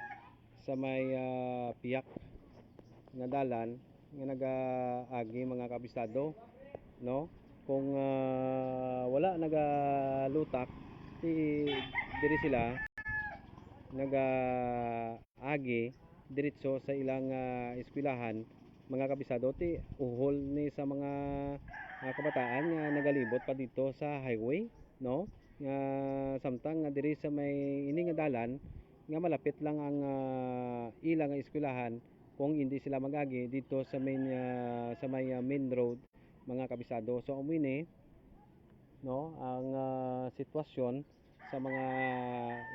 sa may, ah, piyak nga dalan nga nagaagi, mga kabisado, no? Kung, ah, wala nagalutak, ti diri sila nagaagi diretso sa ilang, ah, eskwelahan, mga kabisado, ti uhol ni sa mga, ah, kabataan nga nagalibot pa dito sa highway, no? Nga samtang nga diri sa may ini nga dalan nga malapit lang ang, ah, ila nga eskwelahan, kung hindi sila mag-agi dito sa main, ah, sa may, ah, main road, mga kabisado. So, amo ini, no, ang, ah, sitwasyon sa mga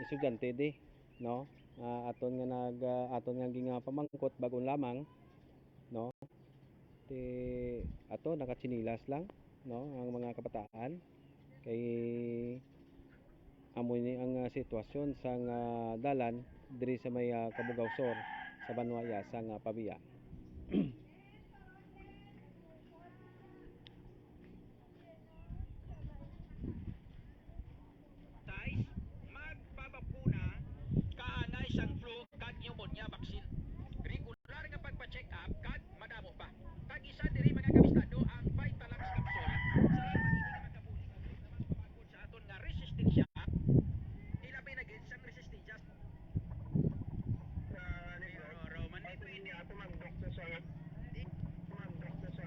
estudyante di, no? Ah, aton nga nag, ah, aton nga gin, ah, pamangkot bag-o lamang, no? Ti ato nakatsinilas lang, no, ang mga kabataan. Kay amo ni ang, ah, sitwasyon sang, ah, dalan diri sa may, ah, Cabugao Sur sa Banwa Yasa nga Pavia. Size, magpabakuna kahanay sang flu kag pneumonia vaccine. Regular nga pagpa-check up kag madamo pa. Kag isa diri, mga kabistado, ang Vitalax capsule. Salamat ini nga magkabulig, amo namang pamangkot sa aton nga resistensya. Ilabi na gid sang resistensya. Sa Negros. Ro-, Roman, di pwede. Ako mag-doktor sa, di, mag-doktor sa.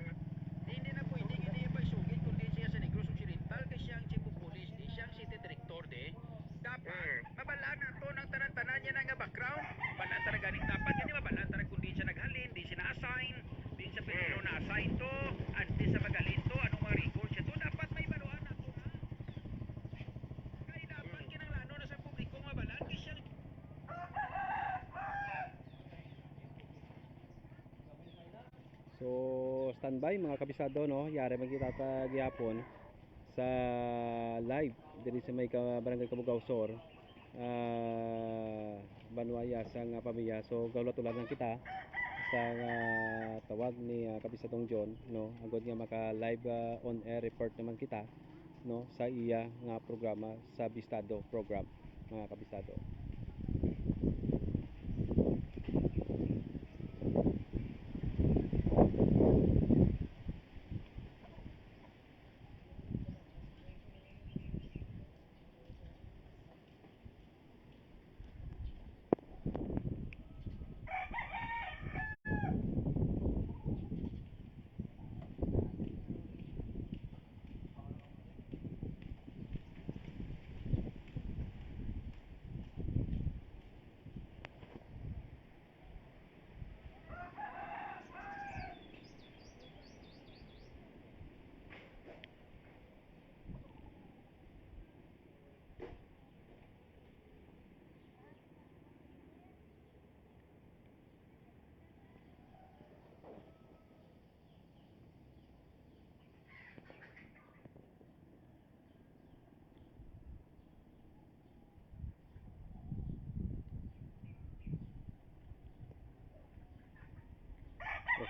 Di, hindi na pwede, hindi yung pagsugid, kundi siya sa Negros Occidental, kay siya ang chief of police, di siya ang city director, di. Dapat, hmm, mabalaan nato ang tanan-tanan niya na nga background. Balaan ta ra gani, dapat gani mabalaan ta ra kung diin siya naghalin, diin siya na-assign, diin sa Pilipino, hmm, na-assign to, antes sa maghalin to, anong mga record siya to, dapat may baluhan nato na. Kay dapat, hmm, kinahanglan na sa publiko mabalaan, di siya. So, standby, mga kabisado, no? Yari man kita ta gihapon sa live diri sa may ka-, Barangay Cabugao Sur, ah, Banwa Yasa nga Pavia. So, gahulat-ulat lang kita sa, ah, tawag ni, ah, Kabisadong John, no? Agod nga maka-live, ah, on air report naman kita, no, sa iya nga programa, sa Bistado program, mga kabisado.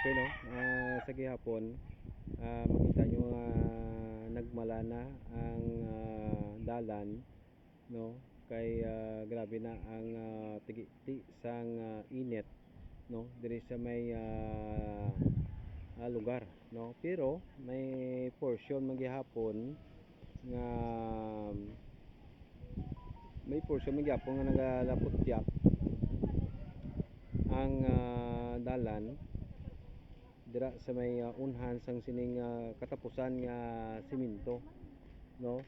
Okay, no? Ah, sa gihapon, ah, makita nyo nga nagmala na ang, ah, dalan, no? Kay, ah, grabe na ang, ah, tigiti sang, ah, init, no? Diri sa may, ah, ah, lugar, no? Pero may portion man gihapon nga, may portion man gyapon nga nagalaputyak ang, ah, dalan dira sa may, ah, unhan sang sining, ah, katapusan nga semento, no?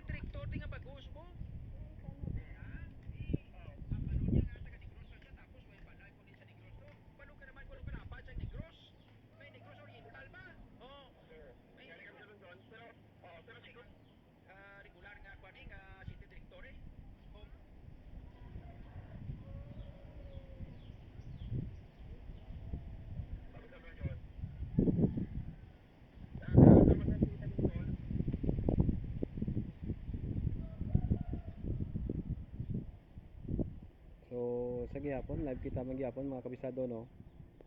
Direktor, di nga bagus mo. Ang ano niya nga taga Negros lang siya, tapos may balay ko din sa Negros, no? Balo ka naman, balo ka na, apa sa Negros? May Negros Oriental ba? Oo. May Galing kami sa London, pero, oo, pero siguro, ah, regular nga, kuwan eh, nga city director eh. Oh. Kami sa London. So, sa gihapon, live kita man gihapon, mga kabisado, no?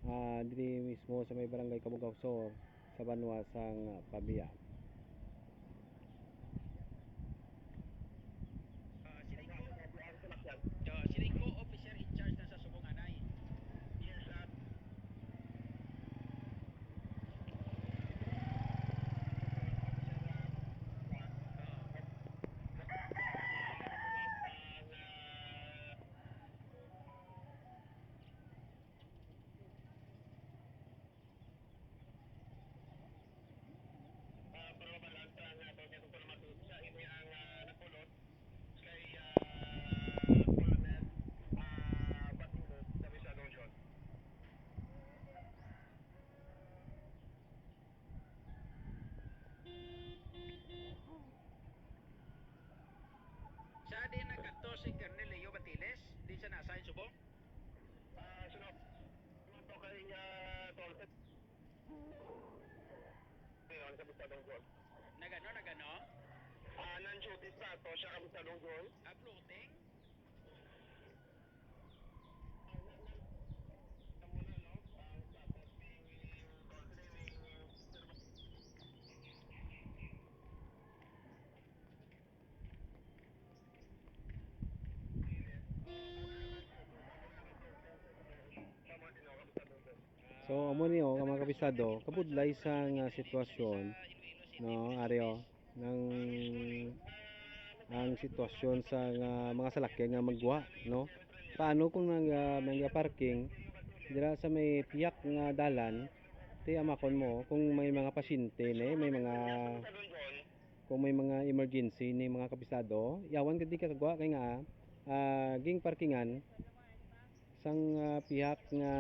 Ah, diri mismo sa may barangay Cabugao Sur, sa banwa sang, ah, Pabia. Ah, siling ko, ah, siling ko, officer in charge na sa subong anay. Yes, sir. Ah, para mabalansa ang ato niya kung para matusa ini ang, ah, napulot kay, ah, Colonel, ah, Batilod sa Misagon John. Sa di nagkadto si Colonel Leo Batiles, di sa nasa subong? Ah, sunod. Ito kay, ah, Colonel. Ayun, kabisado ang goal. Nagano, nagano? Ah, non-duty sa ato siya, kabisado ang goal. Ah, floating? So, amo ni, oh, mga kabisado, kabudlay sa nga sitwasyon, no, ari, oh, nang, ang sitwasyon sa nga mga salakyan nga maggwa, no? Paano kung nag, ah, may nga parking dira sa may piyak nga dalan, ti amakon mo kung may mga pasyente ni, may mga kung may mga emergency ni mga kabisado, yawan gid di ka kagwa kay nga, ah, ginparkingan sang, ah, pihak nga,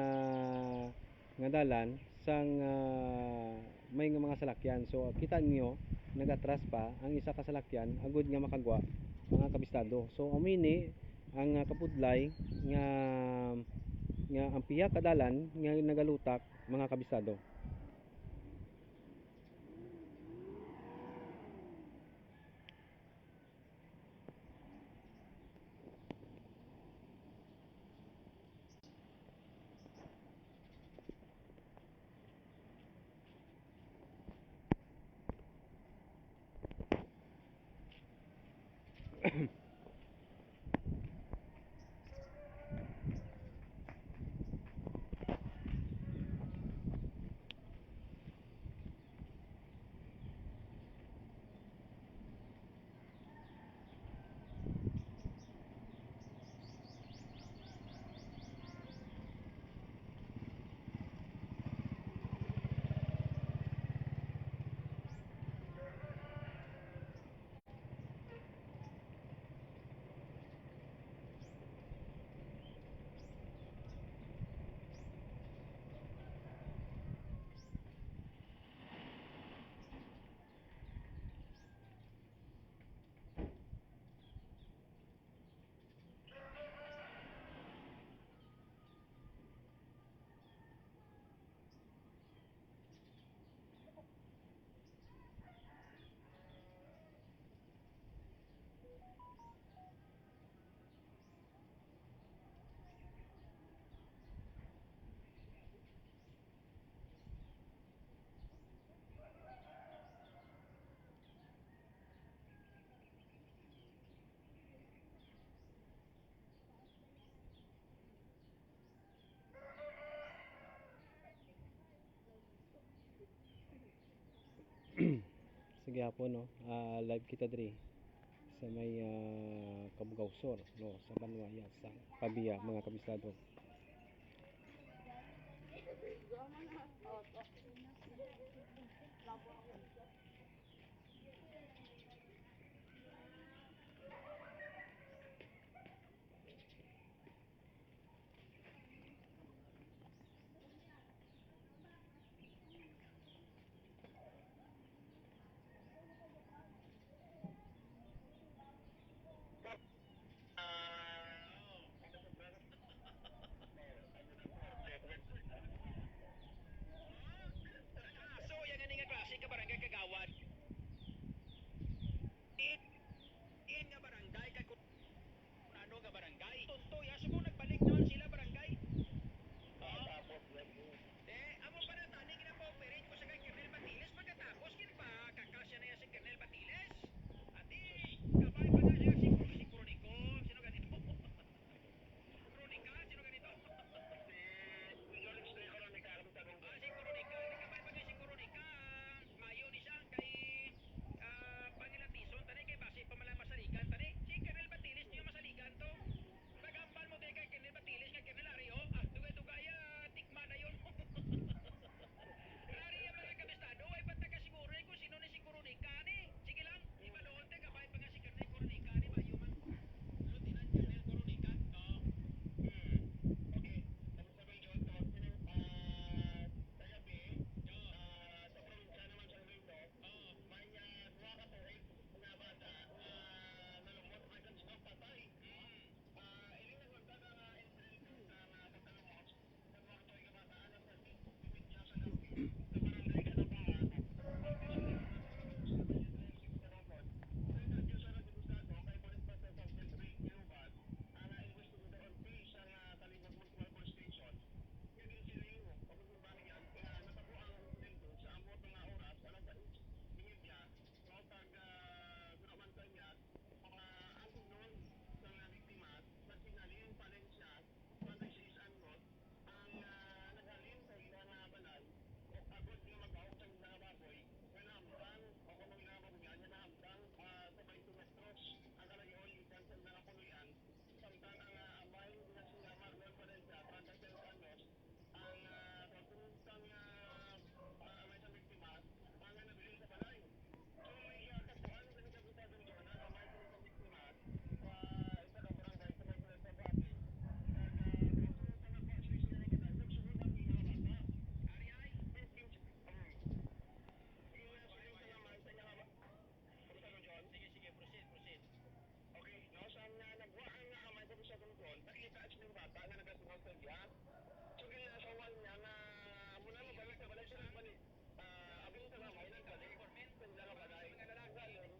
nga dalan sang, ah, may nga mga salakyan. So, kita ninyo, nag-atras pa ang isa ka salakyan agud nga makagwa, mga kabisado. So, amo ini ang, ah, kapudlay nga, nga ang pihak ka dalan nga nagalutak, mga kabisado. Yapon, no? Ah, live kita diri sa may, ah, Cabugao Sur, no, sa Banwa, ya, sa Pavia, mga kabisado. So, yang ini nga klase ka barangay kagawad. It, in nga barangay kag ano nga barangay? Tunto ya, subong nagbalik naman sila barangay. Oh. Tapos, eh, amo pa na tani, ginapa-operate ko sa kay Colonel Batiles, pagkatapos, ginapakakasya na ya si Colonel Batiles. Ati, kabay pa na siya si, si Coronicon, sino ganito? Coronica, sino ganito? Si Alex de Coronica, alam sa Ah, si Coronica, nagkabay pa kay si Coronica. Mayo ni siya kay, ah, Pangilatison, tani kay basi pa man lang masaligan, tani. Si Colonel Batiles niyo masaligan to. Naghambal mo tayo kay Colonel Batiles, kay Colonel Ario. Ah, dugay-dugay, ah, tikma na yun. Ari ang mga kabistado, ay ba't nakasiguro eh kung sino ni si Coronica ni? Sige lang, ibalon te, kabay pa nga si Colonel Coronica ni, mayo man. Lieutenant Colonel Coronica, oo. Hmm. Okay. Tapos sabi, John, tawag ko ng, ah, kagabi, Oo. ah, sa probinsya naman sa Iloilo, Oo. may, ah, duha ka tuig nga bata nga nalumot, may patay. Hmm. Ah, ining nagmantad ang, ah, insidente sa, ah, pagkalumot. Ang, ah, naghalin sa ila nga balay, ug agod nga magdaog sa ila nga baboy, nga nahamtang, o kuno ila nga baboyan, nga nahamtang, ah, sa twenty metros ang kalayo-an gikan sa ila nga puloy-an, samtang ang, ah, amay nga si, ah, Marlon Valencia, treinta y seis anyos, ang, ah, tungtong sang, ah, ah, amay sa biktima, ang, ah, nabilin sa balay. Sige, sige, proceed, proceed. Okay, no, sa nga nagwa ang amay ko sa tungkol, nakita siya ng bata nga nagasunod sa iya. So, ginasawal niya nga muna mabalik sa balay siya nagbalik. Ah, abin sa gamay, nagbalik. Sa ila nga balay. Ang galing,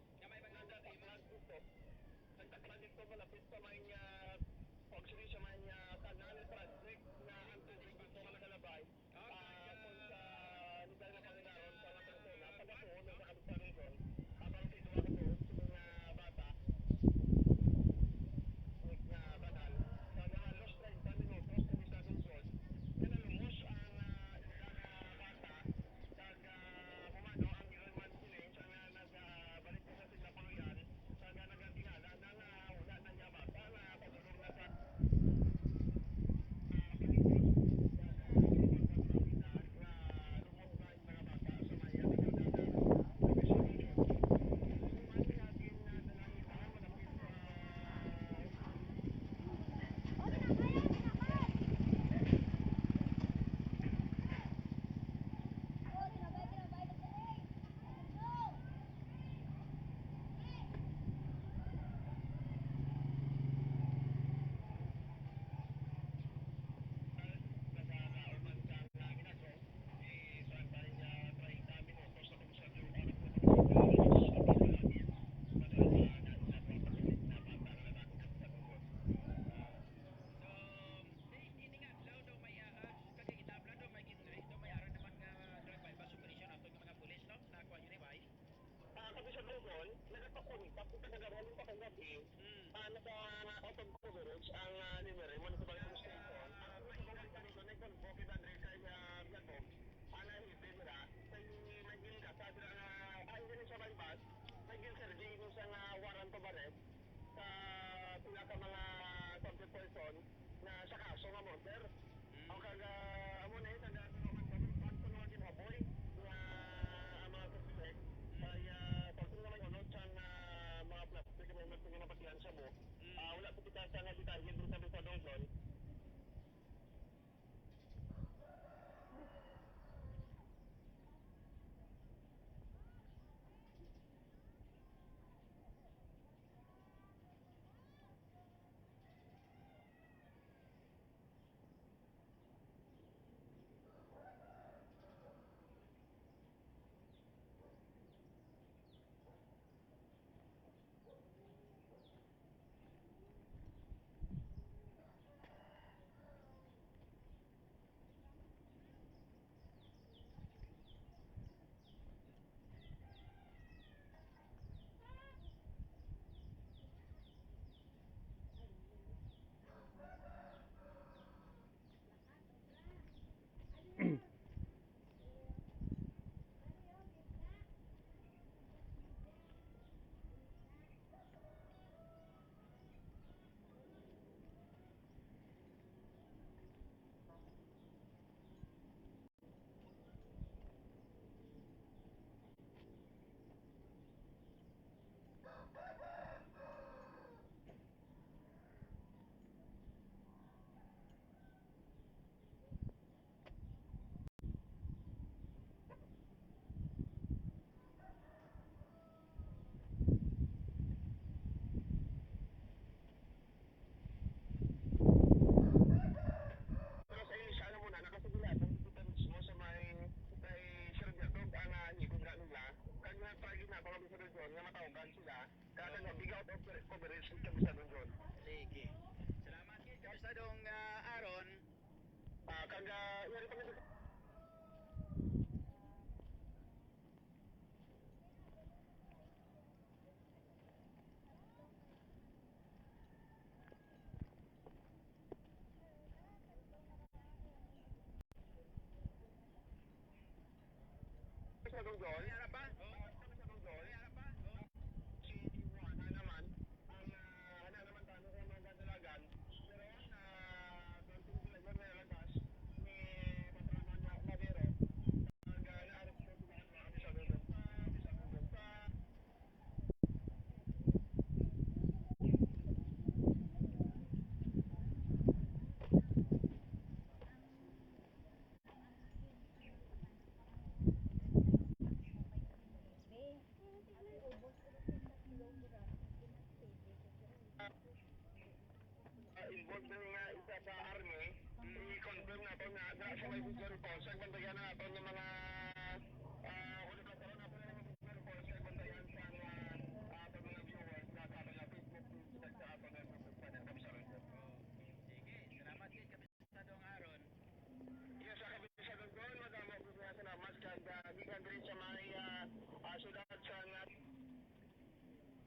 nagtaklag dito. Nagtaklag dito, malapit sa may, ah, actually, sa may, ah, kanal project na ang tubig dito nga nagalabay. Ah, kung sa lugar nga pangidaron sa mga persona, pagkatuon sa kaluparan, habang sa duha ka tuod sa mga bata, nga banal, sa halos treinta minutos, sa Misagon Road, nga nalumos ang, ah, isa ka bata, kag, ah, humano ang ilang mga siling sa nga nag, ah, balik sa sila puluyan, sa nga nagatingala na nga wala na niya bata nga padulong na sa, ah, balik sa, ah, lumos na So, ini nga adlaw daw may, ah, kag itabla daw may gin-, daw may ara naman nga drug buy-bust operation ato nga mga pulis, no? Nakuha yun, eh, bay? Ah, kami sa Brazil, nagpakuni, tapos nagkaroon pa kagabi, Mm. ah, nasa open coverage ang, ah, Leyte Municipal Police Station. Ang mga sa Brazil, nagpakuni kay Andre kay, ah, Jacob. Ana, hindi, dira. Kay may ginda, sa dira nga, ay, hindi siya may bus. Sa pitasan nga detalye diri sa Bukidnon. Pero sa inyo, siya, ano muna, nakasugila, kung dito mismo sa may, kay Sir Bertog, ang, ah, higod na nila, kanya, try na, baka bisa doon, nga matawagan sila, kada nga big out of coverage, dito bisa doon. Sige. Salamat kay Kabistadong, ah, Aaron. Ah, kag, ah, yari pa nito. Sa Dongdon? Ano pa? Sa Dongdon? Ano pa? Si Juan, ano naman? Ang, ah, ano naman tayo sa mga dalagan? Pero, ah, konting dalagan na lagas ni Patrona na Madero. Ang, ah, naaresto sila, ano, sa Dongdon. Sa, sa Dongdon. Sa Ah, involved na nga isa sa army, i-confirm nato nga dira sa may Bugor Falls, sa bantayan na nato ng mga, ah, wala pa karon nato ng Bugor Falls, sa bantayan sa mga, ah, sa mga viewers na sa mga Facebook page, sa aton nga Facebook channel. Kami sa Rizal. Sige, salamat kay Kapisadong Aaron. Yes, sa Kapisadong Don, madamo po nga salamat kag, ah, gikan diri sa may, ah, ah, syudad sa nga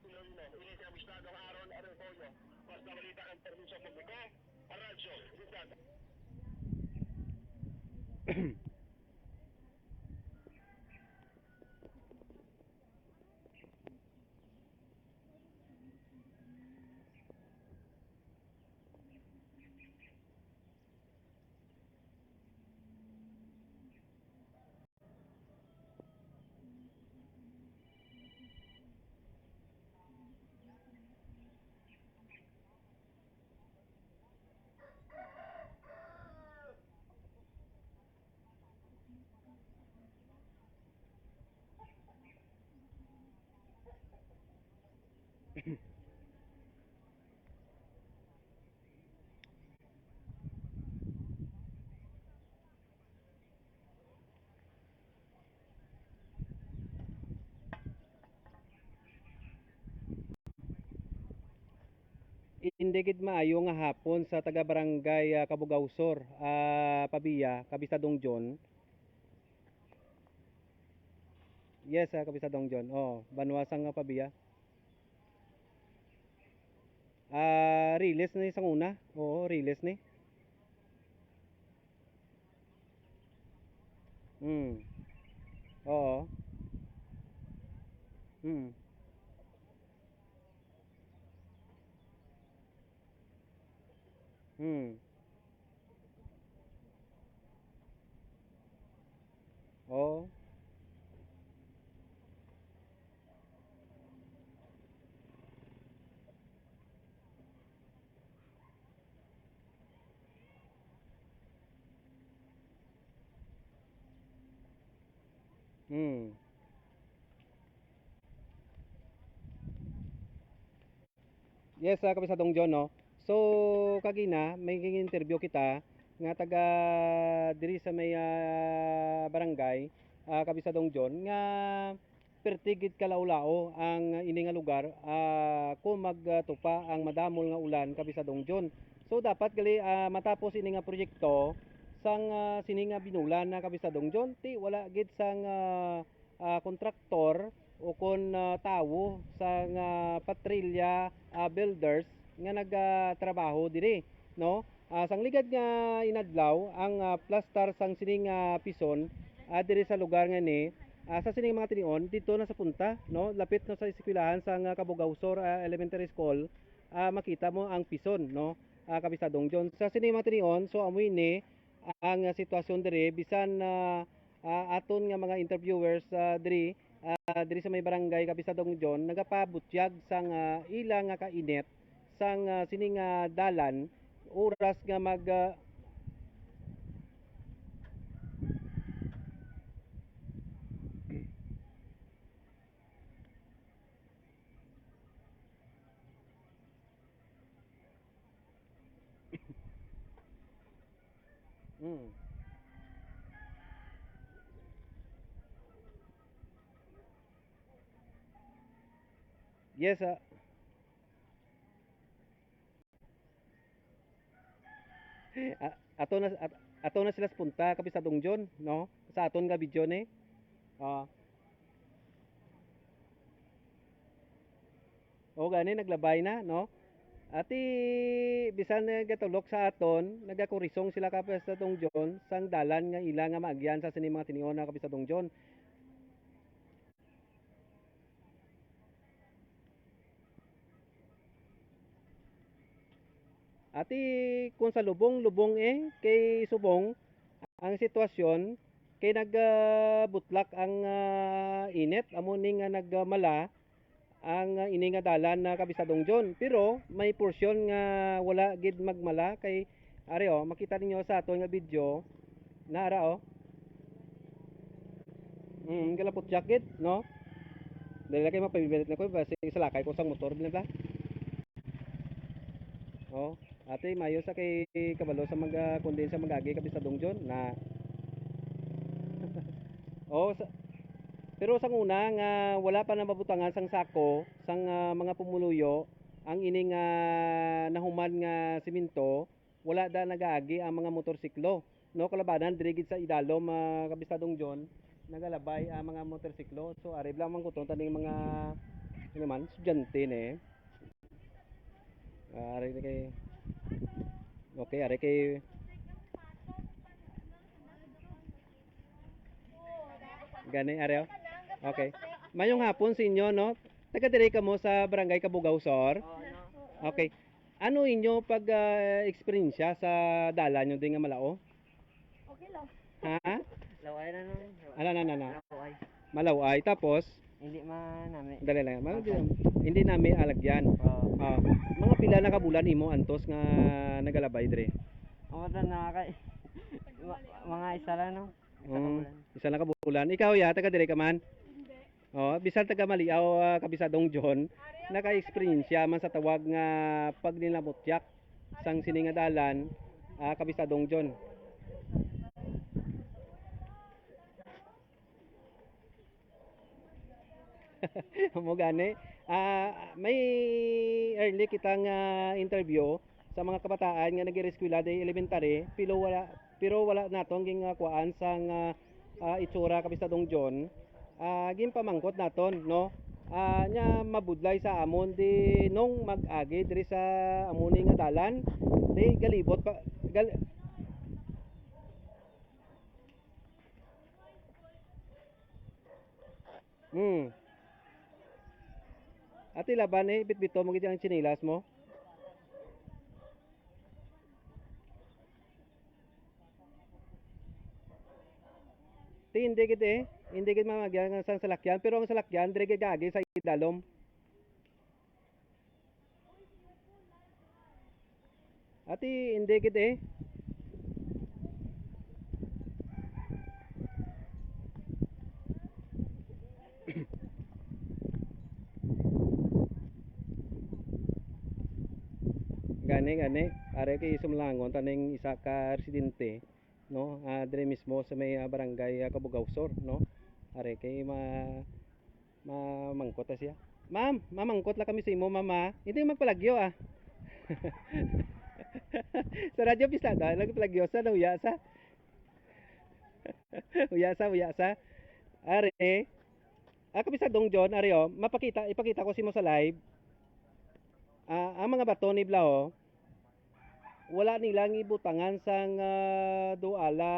Iloilo, ini si Abistado Aaron Arroyo. Mas nabalita ang serbisyo publiko, Radyo Rizal. Hindi gid maayo nga hapon sa taga Barangay, ah, Cabugao Sur, ah, Pabia, Kabistadong John. Yes, ah, Kabistadong John. Oh, banwa sang, ah, Pabia. Ah, riles ni sang una. Oo, riles ni. Hmm. Oo. Hmm. Hmm. Oo. Hmm. Yes, ah, Kapisadong John, no? So, kagina, may interview kita nga taga diri sa may, ah, barangay, ah, Kapisadong John, nga perti gid kalaulaw ang ini nga lugar, ah, kung magtupa ang madamol nga ulan, Kapisadong John. So, dapat gali, ah, matapos ini nga proyekto sang, ah, sini nga binulan na, Kapisadong John, ti wala gid sang, ah, ah, kontraktor o kon, ah, tawo sang, ah, Patrilya, ah, Builders nga nagatrabaho diri, no? Ah, sang ligad nga inadlaw, ang, ah, plastar sang sining, ah, pison, ah, diri sa lugar nga ni, ah, sa sining mga tinion, dito na sa punta, no? Lapit na sa eskwelahan sang, ah, Cabugao Sur, ah, Elementary School, ah, makita mo ang pison, no? Ah, Kapisadong John. Sa sining mga tinion, so, amo ini ang, ah, sitwasyon diri, bisan, ah, ah, aton nga mga interviewers, ah, diri, ah, diri sa may barangay, Kapisadong John, nagapabutyag sang, ah, ila nga kainit sang, ah, sini nga dalan, oras nga mag, ah, Mm. Yes, ah. A-, ato na, at-, ato na sila sa punta, Kapisadong John, no? Sa aton nga video ni. Ah. O gani, naglabay na, no? Ati, bisan nagatulok sa aton, nagakurisong sila, Kapisadong John, sang dalan nga ila nga maagyan sa sini mga tinion na, Kapisadong John. Ati, kung sa lubong, lubong, eh, kay subong ang sitwasyon, kay nag, ah, butlak ang, ah, init, amo ni nga nagmala ang, ah, ini nga dalan na, Kapisadong John. Pero may porsyon nga wala gid magmala kay, ari, oh, makita ninyo sa aton nga video, na ara, oh. Mm, galapot jacket, no? Dali lang kay mapabibilit na ko, basi salakay ko sang motor, bla, bla. Oh, ate, mayo sa kay kabalo sa mga, kundi sa mag-agi, Kapisadong John, na. Oh, sa, pero sang una nga wala pa na mabutangan sang sako, sang, ah, mga pumuluyo, ang ining, ah, nahuman nga semento, wala da nagaagi ang mga motorsiklo, no? Kalabanan diri gid sa idalom, ah, Kapisadong John, nagalabay ang mga motorsiklo. So, ari lang man kuton taning mga, ano man, estudyante ni. Ah, ari ni kay, okay, ari kay, gani, ari, oh. Okay. Mayong hapon sa inyo, no? Taga diri kamo sa Barangay Cabugao Sur? Oo, no. Okay. Ano inyo pag, ah, eksperyensya sa dalan nyo din nga malao? Okay lang. Ha? Laway na, no? Ala na, na, na. Laway. Malaway. Tapos? Hindi manami. Dali lang. Mal-, Okay. Hindi nami alagyan. Oo. Ah, mga pila na ka bulan imo antos nga nagalabay dre? Amo na, na kay, ma-, mga isa lang, no? Isa ka Mm, bulan. Isa lang ka bulan. Ikaw, ya, taga dire ka man? Hindi. Oh, bisan taga Maliaw, ah, Kapisadong John, naka-eksperyensya man sa tawag nga pagninamutyak sang sini nga dalan, ah, Kapisadong John. Amo gani. Ah, may early kita nga interview sa mga kabataan nga nag-eskwela day elementary, pero wala, pero wala naton gin, ah, kuhaan sang, ah, ah, itsura, Kapisadong John. Ah, ginpamangkot naton, no? Ah, nya mabudlay sa amon di nung mag-agi diri sa amon nga dalan, di galibot pa, gal-, Hmm. Ati laban eh, bitbito mo gid ang tsinelas mo. Ti, hindi gid eh. Hindi gid mamagyan ang sang salakyan, pero ang salakyan dire gid gaagi sa idalom. Ati, hindi gid eh. gani, gani. Are kay sumlangon ta ning isa ka residente, no? Ah, diri mismo sa may, ah, barangay, ah, Cabugao Sur, no? Are kay ma-, mamangkot ta siya. Ma'am, mamangkot lang kami sa imo, ma'am, ah. Hindi magpalagyo, ah. Sa radyo pista, ah, nagpalagyo sa, nauya sa. Uya sa, uya sa. Are, ah, Kapisadong John, are, oh, mapakita, ipakita ko sa imo sa live. Ah, ang mga bato ni Blaho, wala nila gibutangan sang, ah, duala,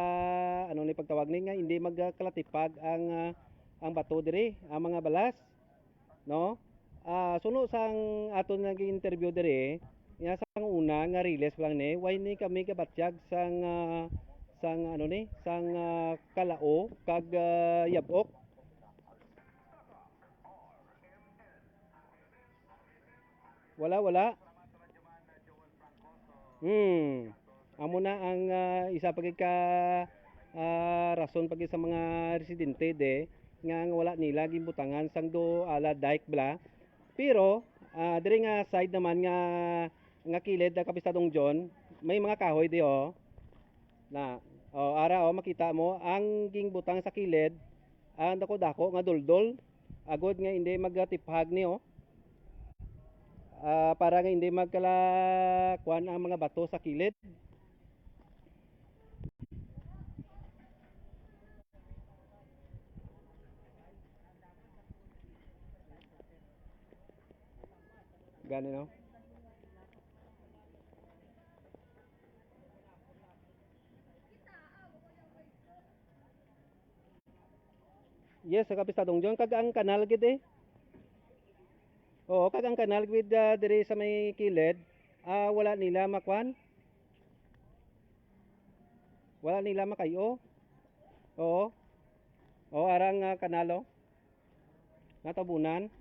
ano ni pagtawag ni, nga hindi magkalatipag ang, ah, ang bato diri, ang mga balas, no? Ah, suno sang aton nag-interview diri, nga sang una nga riles pa lang ni, way ni kami kabatyag sang, ah, sang, ano ni, sang, ah, Calao kag, ah, Yabok. Wala, wala. Hmm. Amo na ang, ah, isa pa gid ka, ah, rason pa gid sa mga residente de nga, nga wala nila ginbutangan sang duala dike bala. Pero, ah, diri nga side naman nga, nga kilid, ah, Kapisadong John, may mga kahoy di, oh. Na, oh, ara, oh, makita mo ang gingbutang sa kilid, ang dako-dako nga duldol, agod nga hindi magatiphag ni, oh. Ah, para nga hindi magkala kuan ang mga bato sa kilid. Gani, no? Yes, sa Kapisadong John, kag ang kanal gid eh. Oo, kag ang kanal gid, ah, diri sa may kilid, ah, wala nila makwan. Wala nila makayo. Oo. Oo, arang, ah, kanal, oh. Natabunan.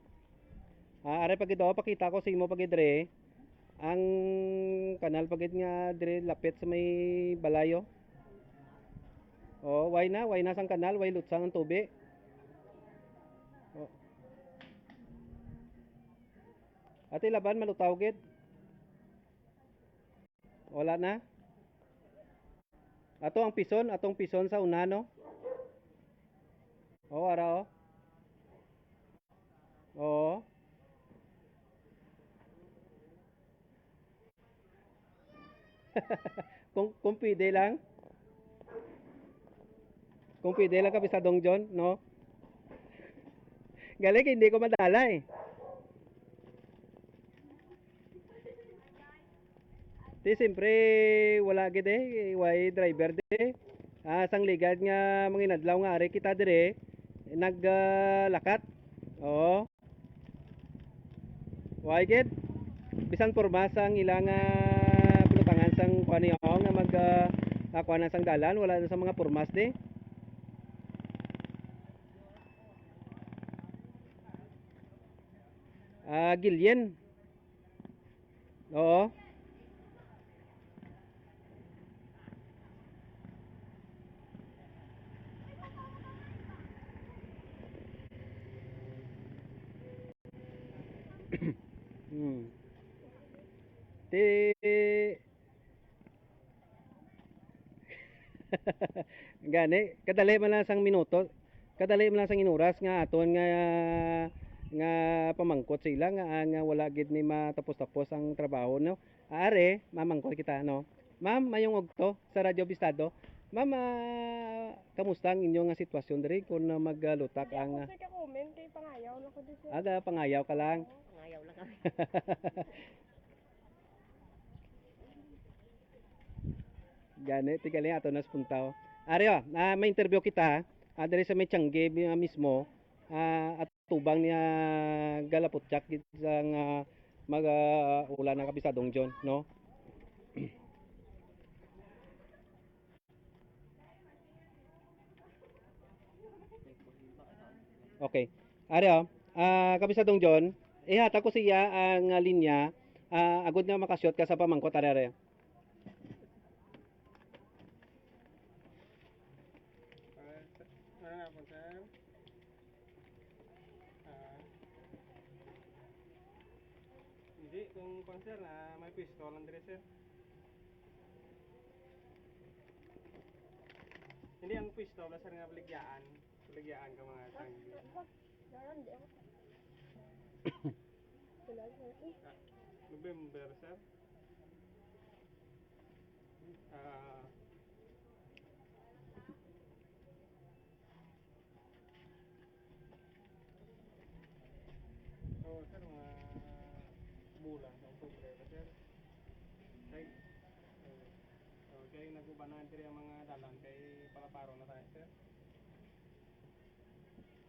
Ah, are pa gid, oh, pakita ko sa imo pa gid, dre. Ang kanal pa gid nga dre lapit sa may balayo. Oh, way na, way na sang kanal, way lutsang ang tubi. Oh. Ati laban malutaw gid. Wala na. Ato ang pison, atong pison sa una, no? Oh, ara, oh. Oo. Kung, kung pwede lang. Kung pwede lang, Kapisadong John, no? Galing, hindi ko madala eh. Di, siyempre, wala gid eh, way driver di. Ah, sang ligad nga manginadlaw nga ari kita dire, naglakat. Oo. Way gid. Bisan pormas ang ilang, ah, pulutangan sang kuan niyo nga mag, ah, ah, kuanan sang dalan, wala na sa mga pormas di. Ah, Gillian. Oo. Hmm. Ti-, Gani, kadali man lang sang minuto, kadali man lang sang inuras nga aton nga, nga pamangkot sa ila nga, nga wala gid ni matapos-tapos ang trabaho, no? Are, mamangkot kita, no? Ma'am, mayong ugto sa Radyo Bistado. Ma'am, ah, kamusta ang inyo nga sitwasyon diri kung, ah, maglutak Hindi ang, ako, ah, sir, ka-comment kay pangayaw lang ko dito, sir. Aga, pangayaw ka lang. Oo, pangayaw lang kami. Gani, tigali ato na sa puntaw. Ari, oh, ah, may interview kita, ah, diri sa may Tiangge, ah, mismo, ah, at tubang niya galaputyak gid sang, ah, mag, ah, ulan ng Kapisadong John, no? Okay. Ari, oh, ah, Kapisadong John, ihatag ko sa iya ang, ah, linya, ah, agud nga makashoot ka sa pamangkot, ari, ari. Ah, sa-, ano na po, sir? Ah, hindi ko Ang kuwan, sir, na may pwesto lang diri, sir. Hindi, ang pwesto ba, sir, nga baligyaan? Baligyaan ka mga tanggi. Wag. Naran di ako. Kailangan ko. Ah, November, sir. Ah. Oo, sir, mga bulan sa Oktubre, sir. Kay, eh, oh, kay nag-uban na diri ang mga dalan, kay palaparo na tayo, sir.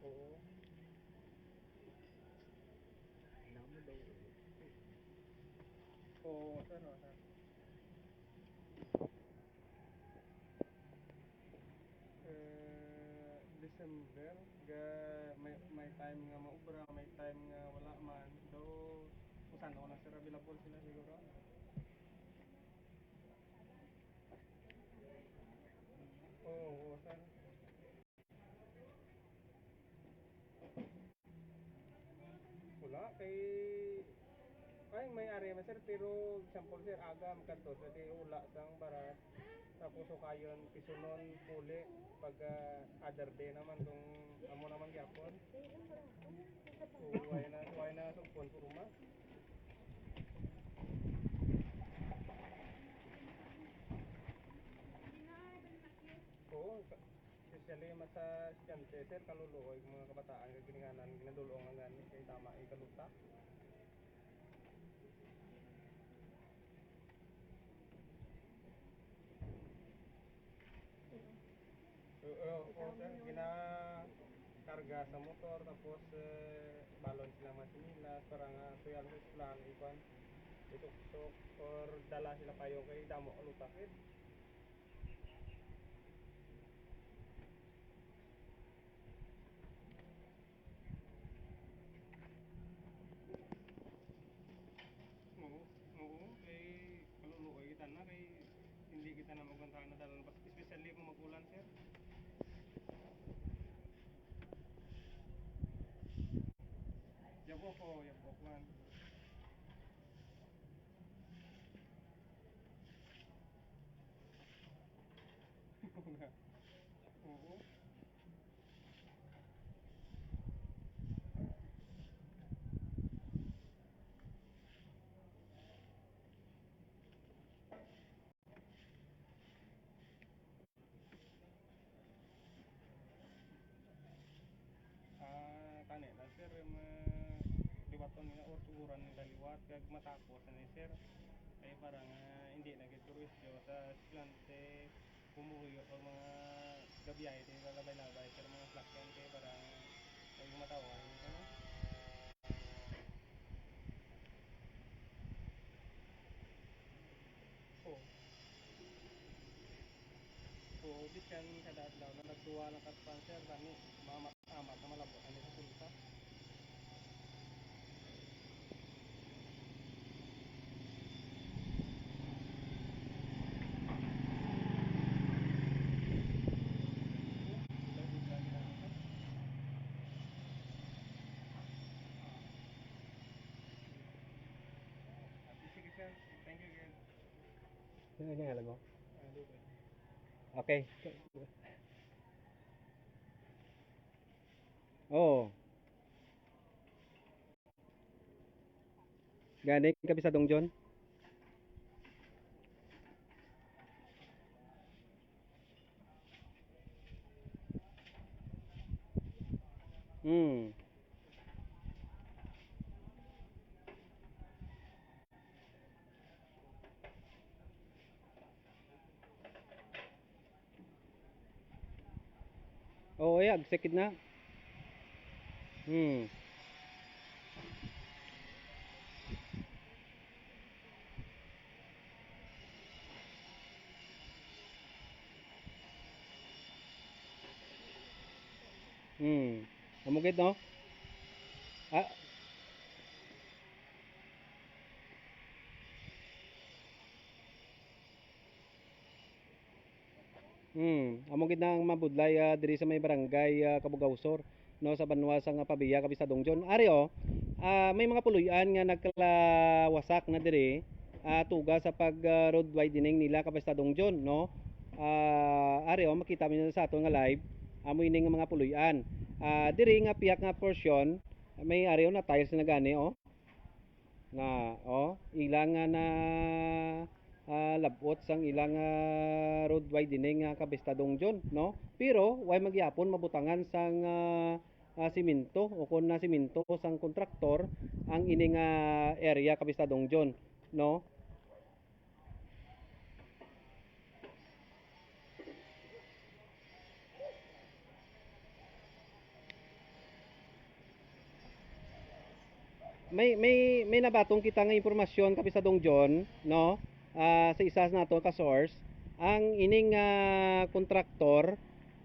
Oo. Alam mo daw. Oo, sir, oh, sir. Eh, December, ga, may, may time nga maubra, may time nga wala man. Do, kung saan ako lang, sir, available sila siguro. Oo, oo, sir. Wala, kay, ay, may area man, sir, pero example, sir, aga ang kadto, sa di wala sang barat. Tapos, sukayon, pisunon, puli, pag, ah, other day naman, kung amo naman gyapon. So, why na, why na sugpon, puro ma? Oo, sa, especially mas sa estudyante, sir, kaluluoy, mga kabataan, kag gininganan, ginadulong ang gani, kay tama, ikaluta. Oo, oo, sir, ginakarga sa motor, tapos, eh, balon sila mga sinilas, para nga, tuyan sa eskwelahan, ikuan, ituksok, or dala sila payo kay damo ang lutak, eh. Oo, oo, kay kaluluoy kita na, kay hindi kita na magbantahan na dalan, especially kung mag-ulan, sir. Yabok, oh, yabok man. Oo. Ah, kani na, sir, ma-, liwaton nila or tuguran nila liwat, kag matapos na ni, sir. Kay para nga hindi na gid perwisyo sa estudyante, pumuyo o mga gabiyahe din nga labay-labay, sir, mga sakyan, kay para may gumatawa, ano? Oh. Oo, bisan kada adlaw na nagduwa lang ka sponsor, kami, mga ma-, amat na malabo, ano sa pulsa. Sige, sir. Thank you, again. Sino yung alam mo? Ah, di ba? Okay. Oo. Gani, Kapisadong John? Hmm. Oo, eh, agsik na. Hmm. Hmm. Amo gid, no? Ah. Hmm, amo gid na ang mabudlay, ah, diri sa may barangay, ah, Cabugao Sur, no, sa banwa sa nga Pavia, Kapisadong John. Ari, oh, Ah, may mga puloy-an nga nagkalawasak na diri, ah, tuga sa pag, ah, road widening nila, Kapisadong John, no? Ah, ari, oh, makita mo na sa aton nga live, amo ini nga mga puloy-an. Ah, diri nga piyak nga portion, may ari, oh, na tiles na gani, oh. Na, oh, ila nga na, ah, lab-ot sang ila nga road widening nga, Kapisadong John, no? Pero way man gihapon mabutangan sang, ah, ah, simento o kon na simento sang kontraktor ang ini nga area, Kapisadong John, no? May, may, may nabaton kita nga impormasyon, Kapisadong John, no? Ah, sa isa sa nato ka source, ang ining, ah, kontraktor,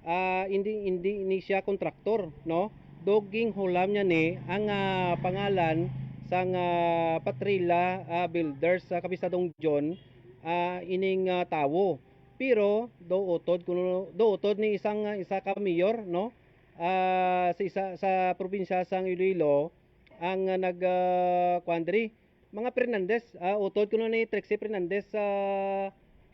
ah, hindi, hindi ni siya kontraktor, no? Duging hulam niya ni ang, ah, pangalan sang, ah, Patrilla, ah, Builders sa, Kapisadong John, ah, ining, ah, tawo. Pero do utod kuno, do utod ni isang, ah, isa ka mayor, no? Ah, sa isa, sa probinsya sang Iloilo ang, ah, nag, ah, kuwan diri, mga Fernandez, ah, utod kuno ni Trixie Fernandez sa,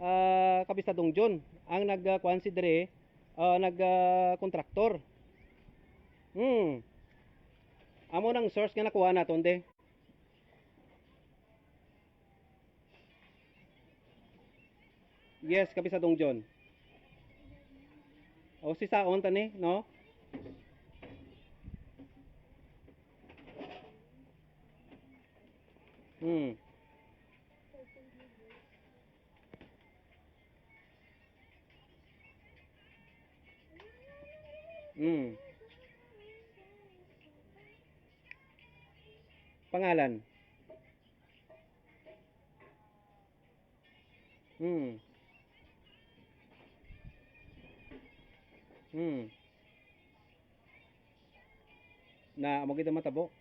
ah, Kapisadong John ang nag, ah, kuwan si diri, ah, nag, ah, kontraktor. Hmm. Amo nang source nga nakuha naton, de. Yes, Kapisadong John. O, si Saon tani, no? Hmm. Hmm. Pangalan. Hmm. Hmm. Na, amo gid ang matabo.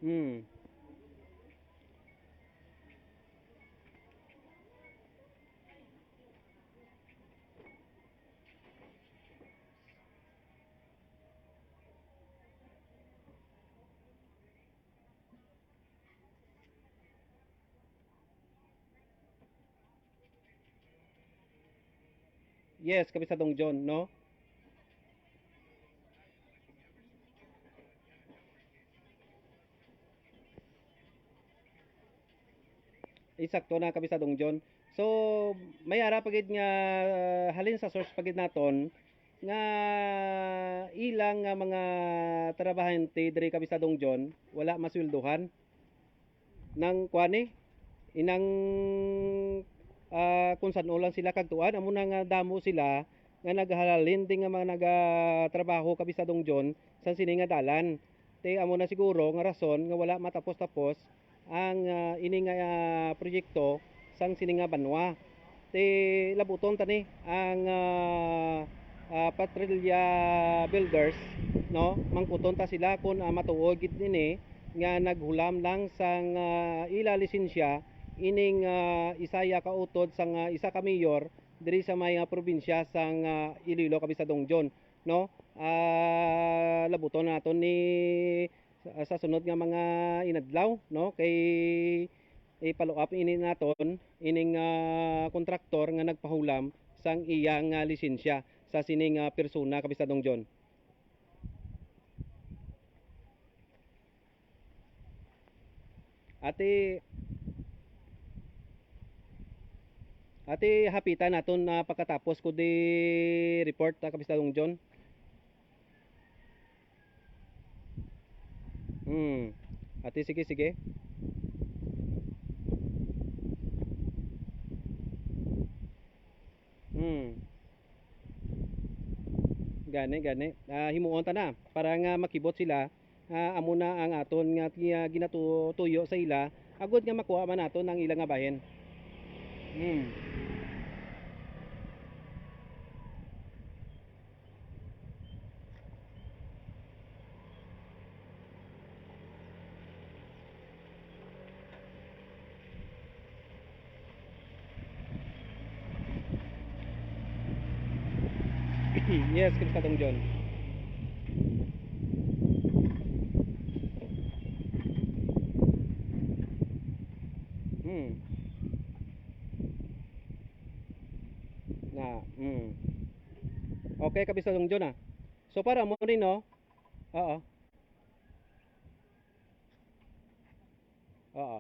Hmm. Yes, Kapisadong John, no? Isakto na, Kapisadong John. So, may ara pa gid nga, ah, halin sa source pa gid naton nga ilang nga mga trabahante diri, Kapisadong John, wala masweldohan. Nang kuan ni, inang, ah, kung san-o lang sila kagtuan, amo na nga damo sila nga naghahalin din nga mga nagatrabaho, Kapisadong John, sa sini nga dalan. Te, amo na siguro nga rason nga wala matapos-tapos ang, ah, ini nga, ah, proyekto sang sini nga banwa. Ti labuton ta ni ang, ah, ah, Patrilla Builders, no? Mangkuton ta sila kung, ah, matuod gid ini nga naghulam lang sang, ah, ila lisensya ining, ah, isaya ka utod sang, ah, isa ka mayor diri sa may, ah, probinsya sang, ah, Iloilo, Kapisadong John, no? Ah, labuton naton ni sa, sa sunod nga mga inadlaw, no? Kay i-follow up ini naton ining, ah, kontraktor nga nagpahulam sang iyang, ah, lisensya sa sining, ah, persona, Kapisadong John. Ati, ati hapitan naton na pagkatapos ko di report, ah, Kapisadong John. Hmm. Ati, sige, sige. Hmm. Gani, gani. Ah, himuon ta na para nga makibot sila. Ah, amo na ang aton nga, nga ginatuyo sa ila, agod nga makuha man naton ang ila nga bahin. Hmm. Yes, Kabistadong John. Hmm. Na, hmm. Okay, Kabistadong John, ah. So, para mo rin, no? Oo. Oo.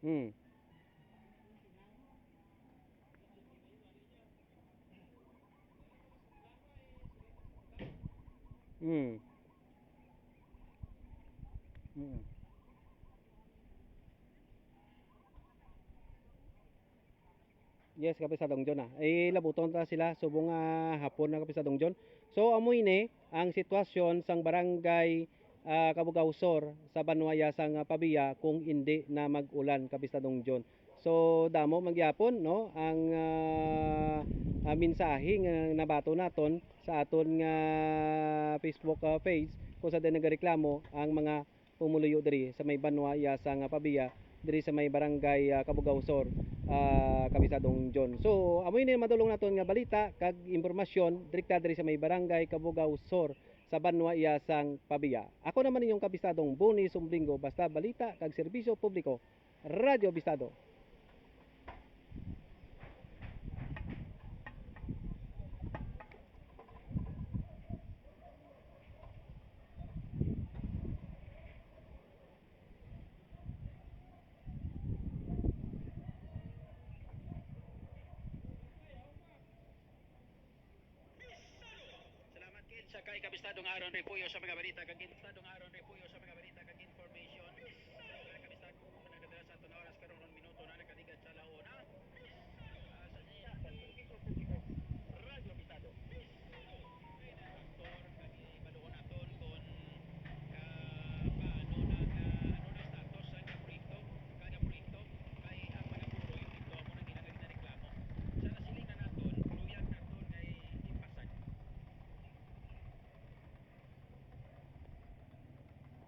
Hmm. Hmm. Hmm. Yes, Kapisadong John, ah. Eh, labuton ta sila subong nga hapon na, Kapisadong John. So, amo ini ang sitwasyon sang barangay, ah, Cabugao Sur sa banwa iya sang, ah, Pavia kung indi na mag-ulan, Kapisadong John. So, damo man gyapon, no, ang, ah, ah, mensahe nga nabaton naton sa aton nga Facebook, ah, page kung sa diin nagareklamo ang mga pumuluyo diri sa may banwa iya sang Pavia, diri sa may barangay, ah, Cabugao Sur, ah, Kapisadong John. So, amo ini madulong naton nga balita kag impormasyon direkta diri sa may barangay Cabugao Sur sa banwa iya sang Pavia. Ako naman inyong Kapisadong Boni Sumblingo, basta balita kag serbisyo publiko, Radyo Bistado. Salamat, Ken, sa kay Kabistadong Aaron Repuyo sa mga balita kag Kabistadong Aaron Repuyo sa mga balita kag information. Kabistadong, nagadala sa aton oras karon, minuto na nakaligad sa launa. Ah, sa iya, sa Radyo Bistado. Kay na doktor, kag ibaluon naton kon, ah, paano na, ah, ano na status sa proyekto, kada proyekto, kay ang mga puroy dito amo nang ginagawa reklamo. Sa nasiling na naton, luyag naton kay ipasag.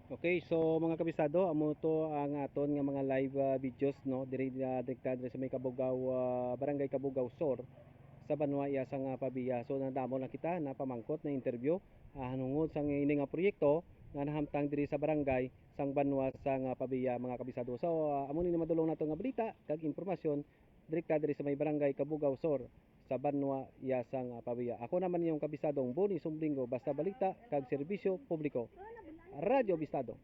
Okay, so mga kabisado, amo to ang aton nga mga live, ah, videos, no, diri, ah, direkta diri sa may Cabugao, ah, Barangay Cabugao Sur sa banwa iya sang, ah, Pavia. So nadamo na kita, napamangkot, na interview, ah, hanungod sang ini nga proyekto nga nahamtang diri sa barangay sang banwa sang, ah, Pavia, mga kabisado. So, ah, amo ni madulong nato nga balita kag impormasyon direkta diri sa may Barangay Cabugao Sur sa banwa iya sang, ah, Pavia. Ako naman inyong kabisadong Boni Sumblingo, basta balita kag serbisyo publiko. Radyo Bistado.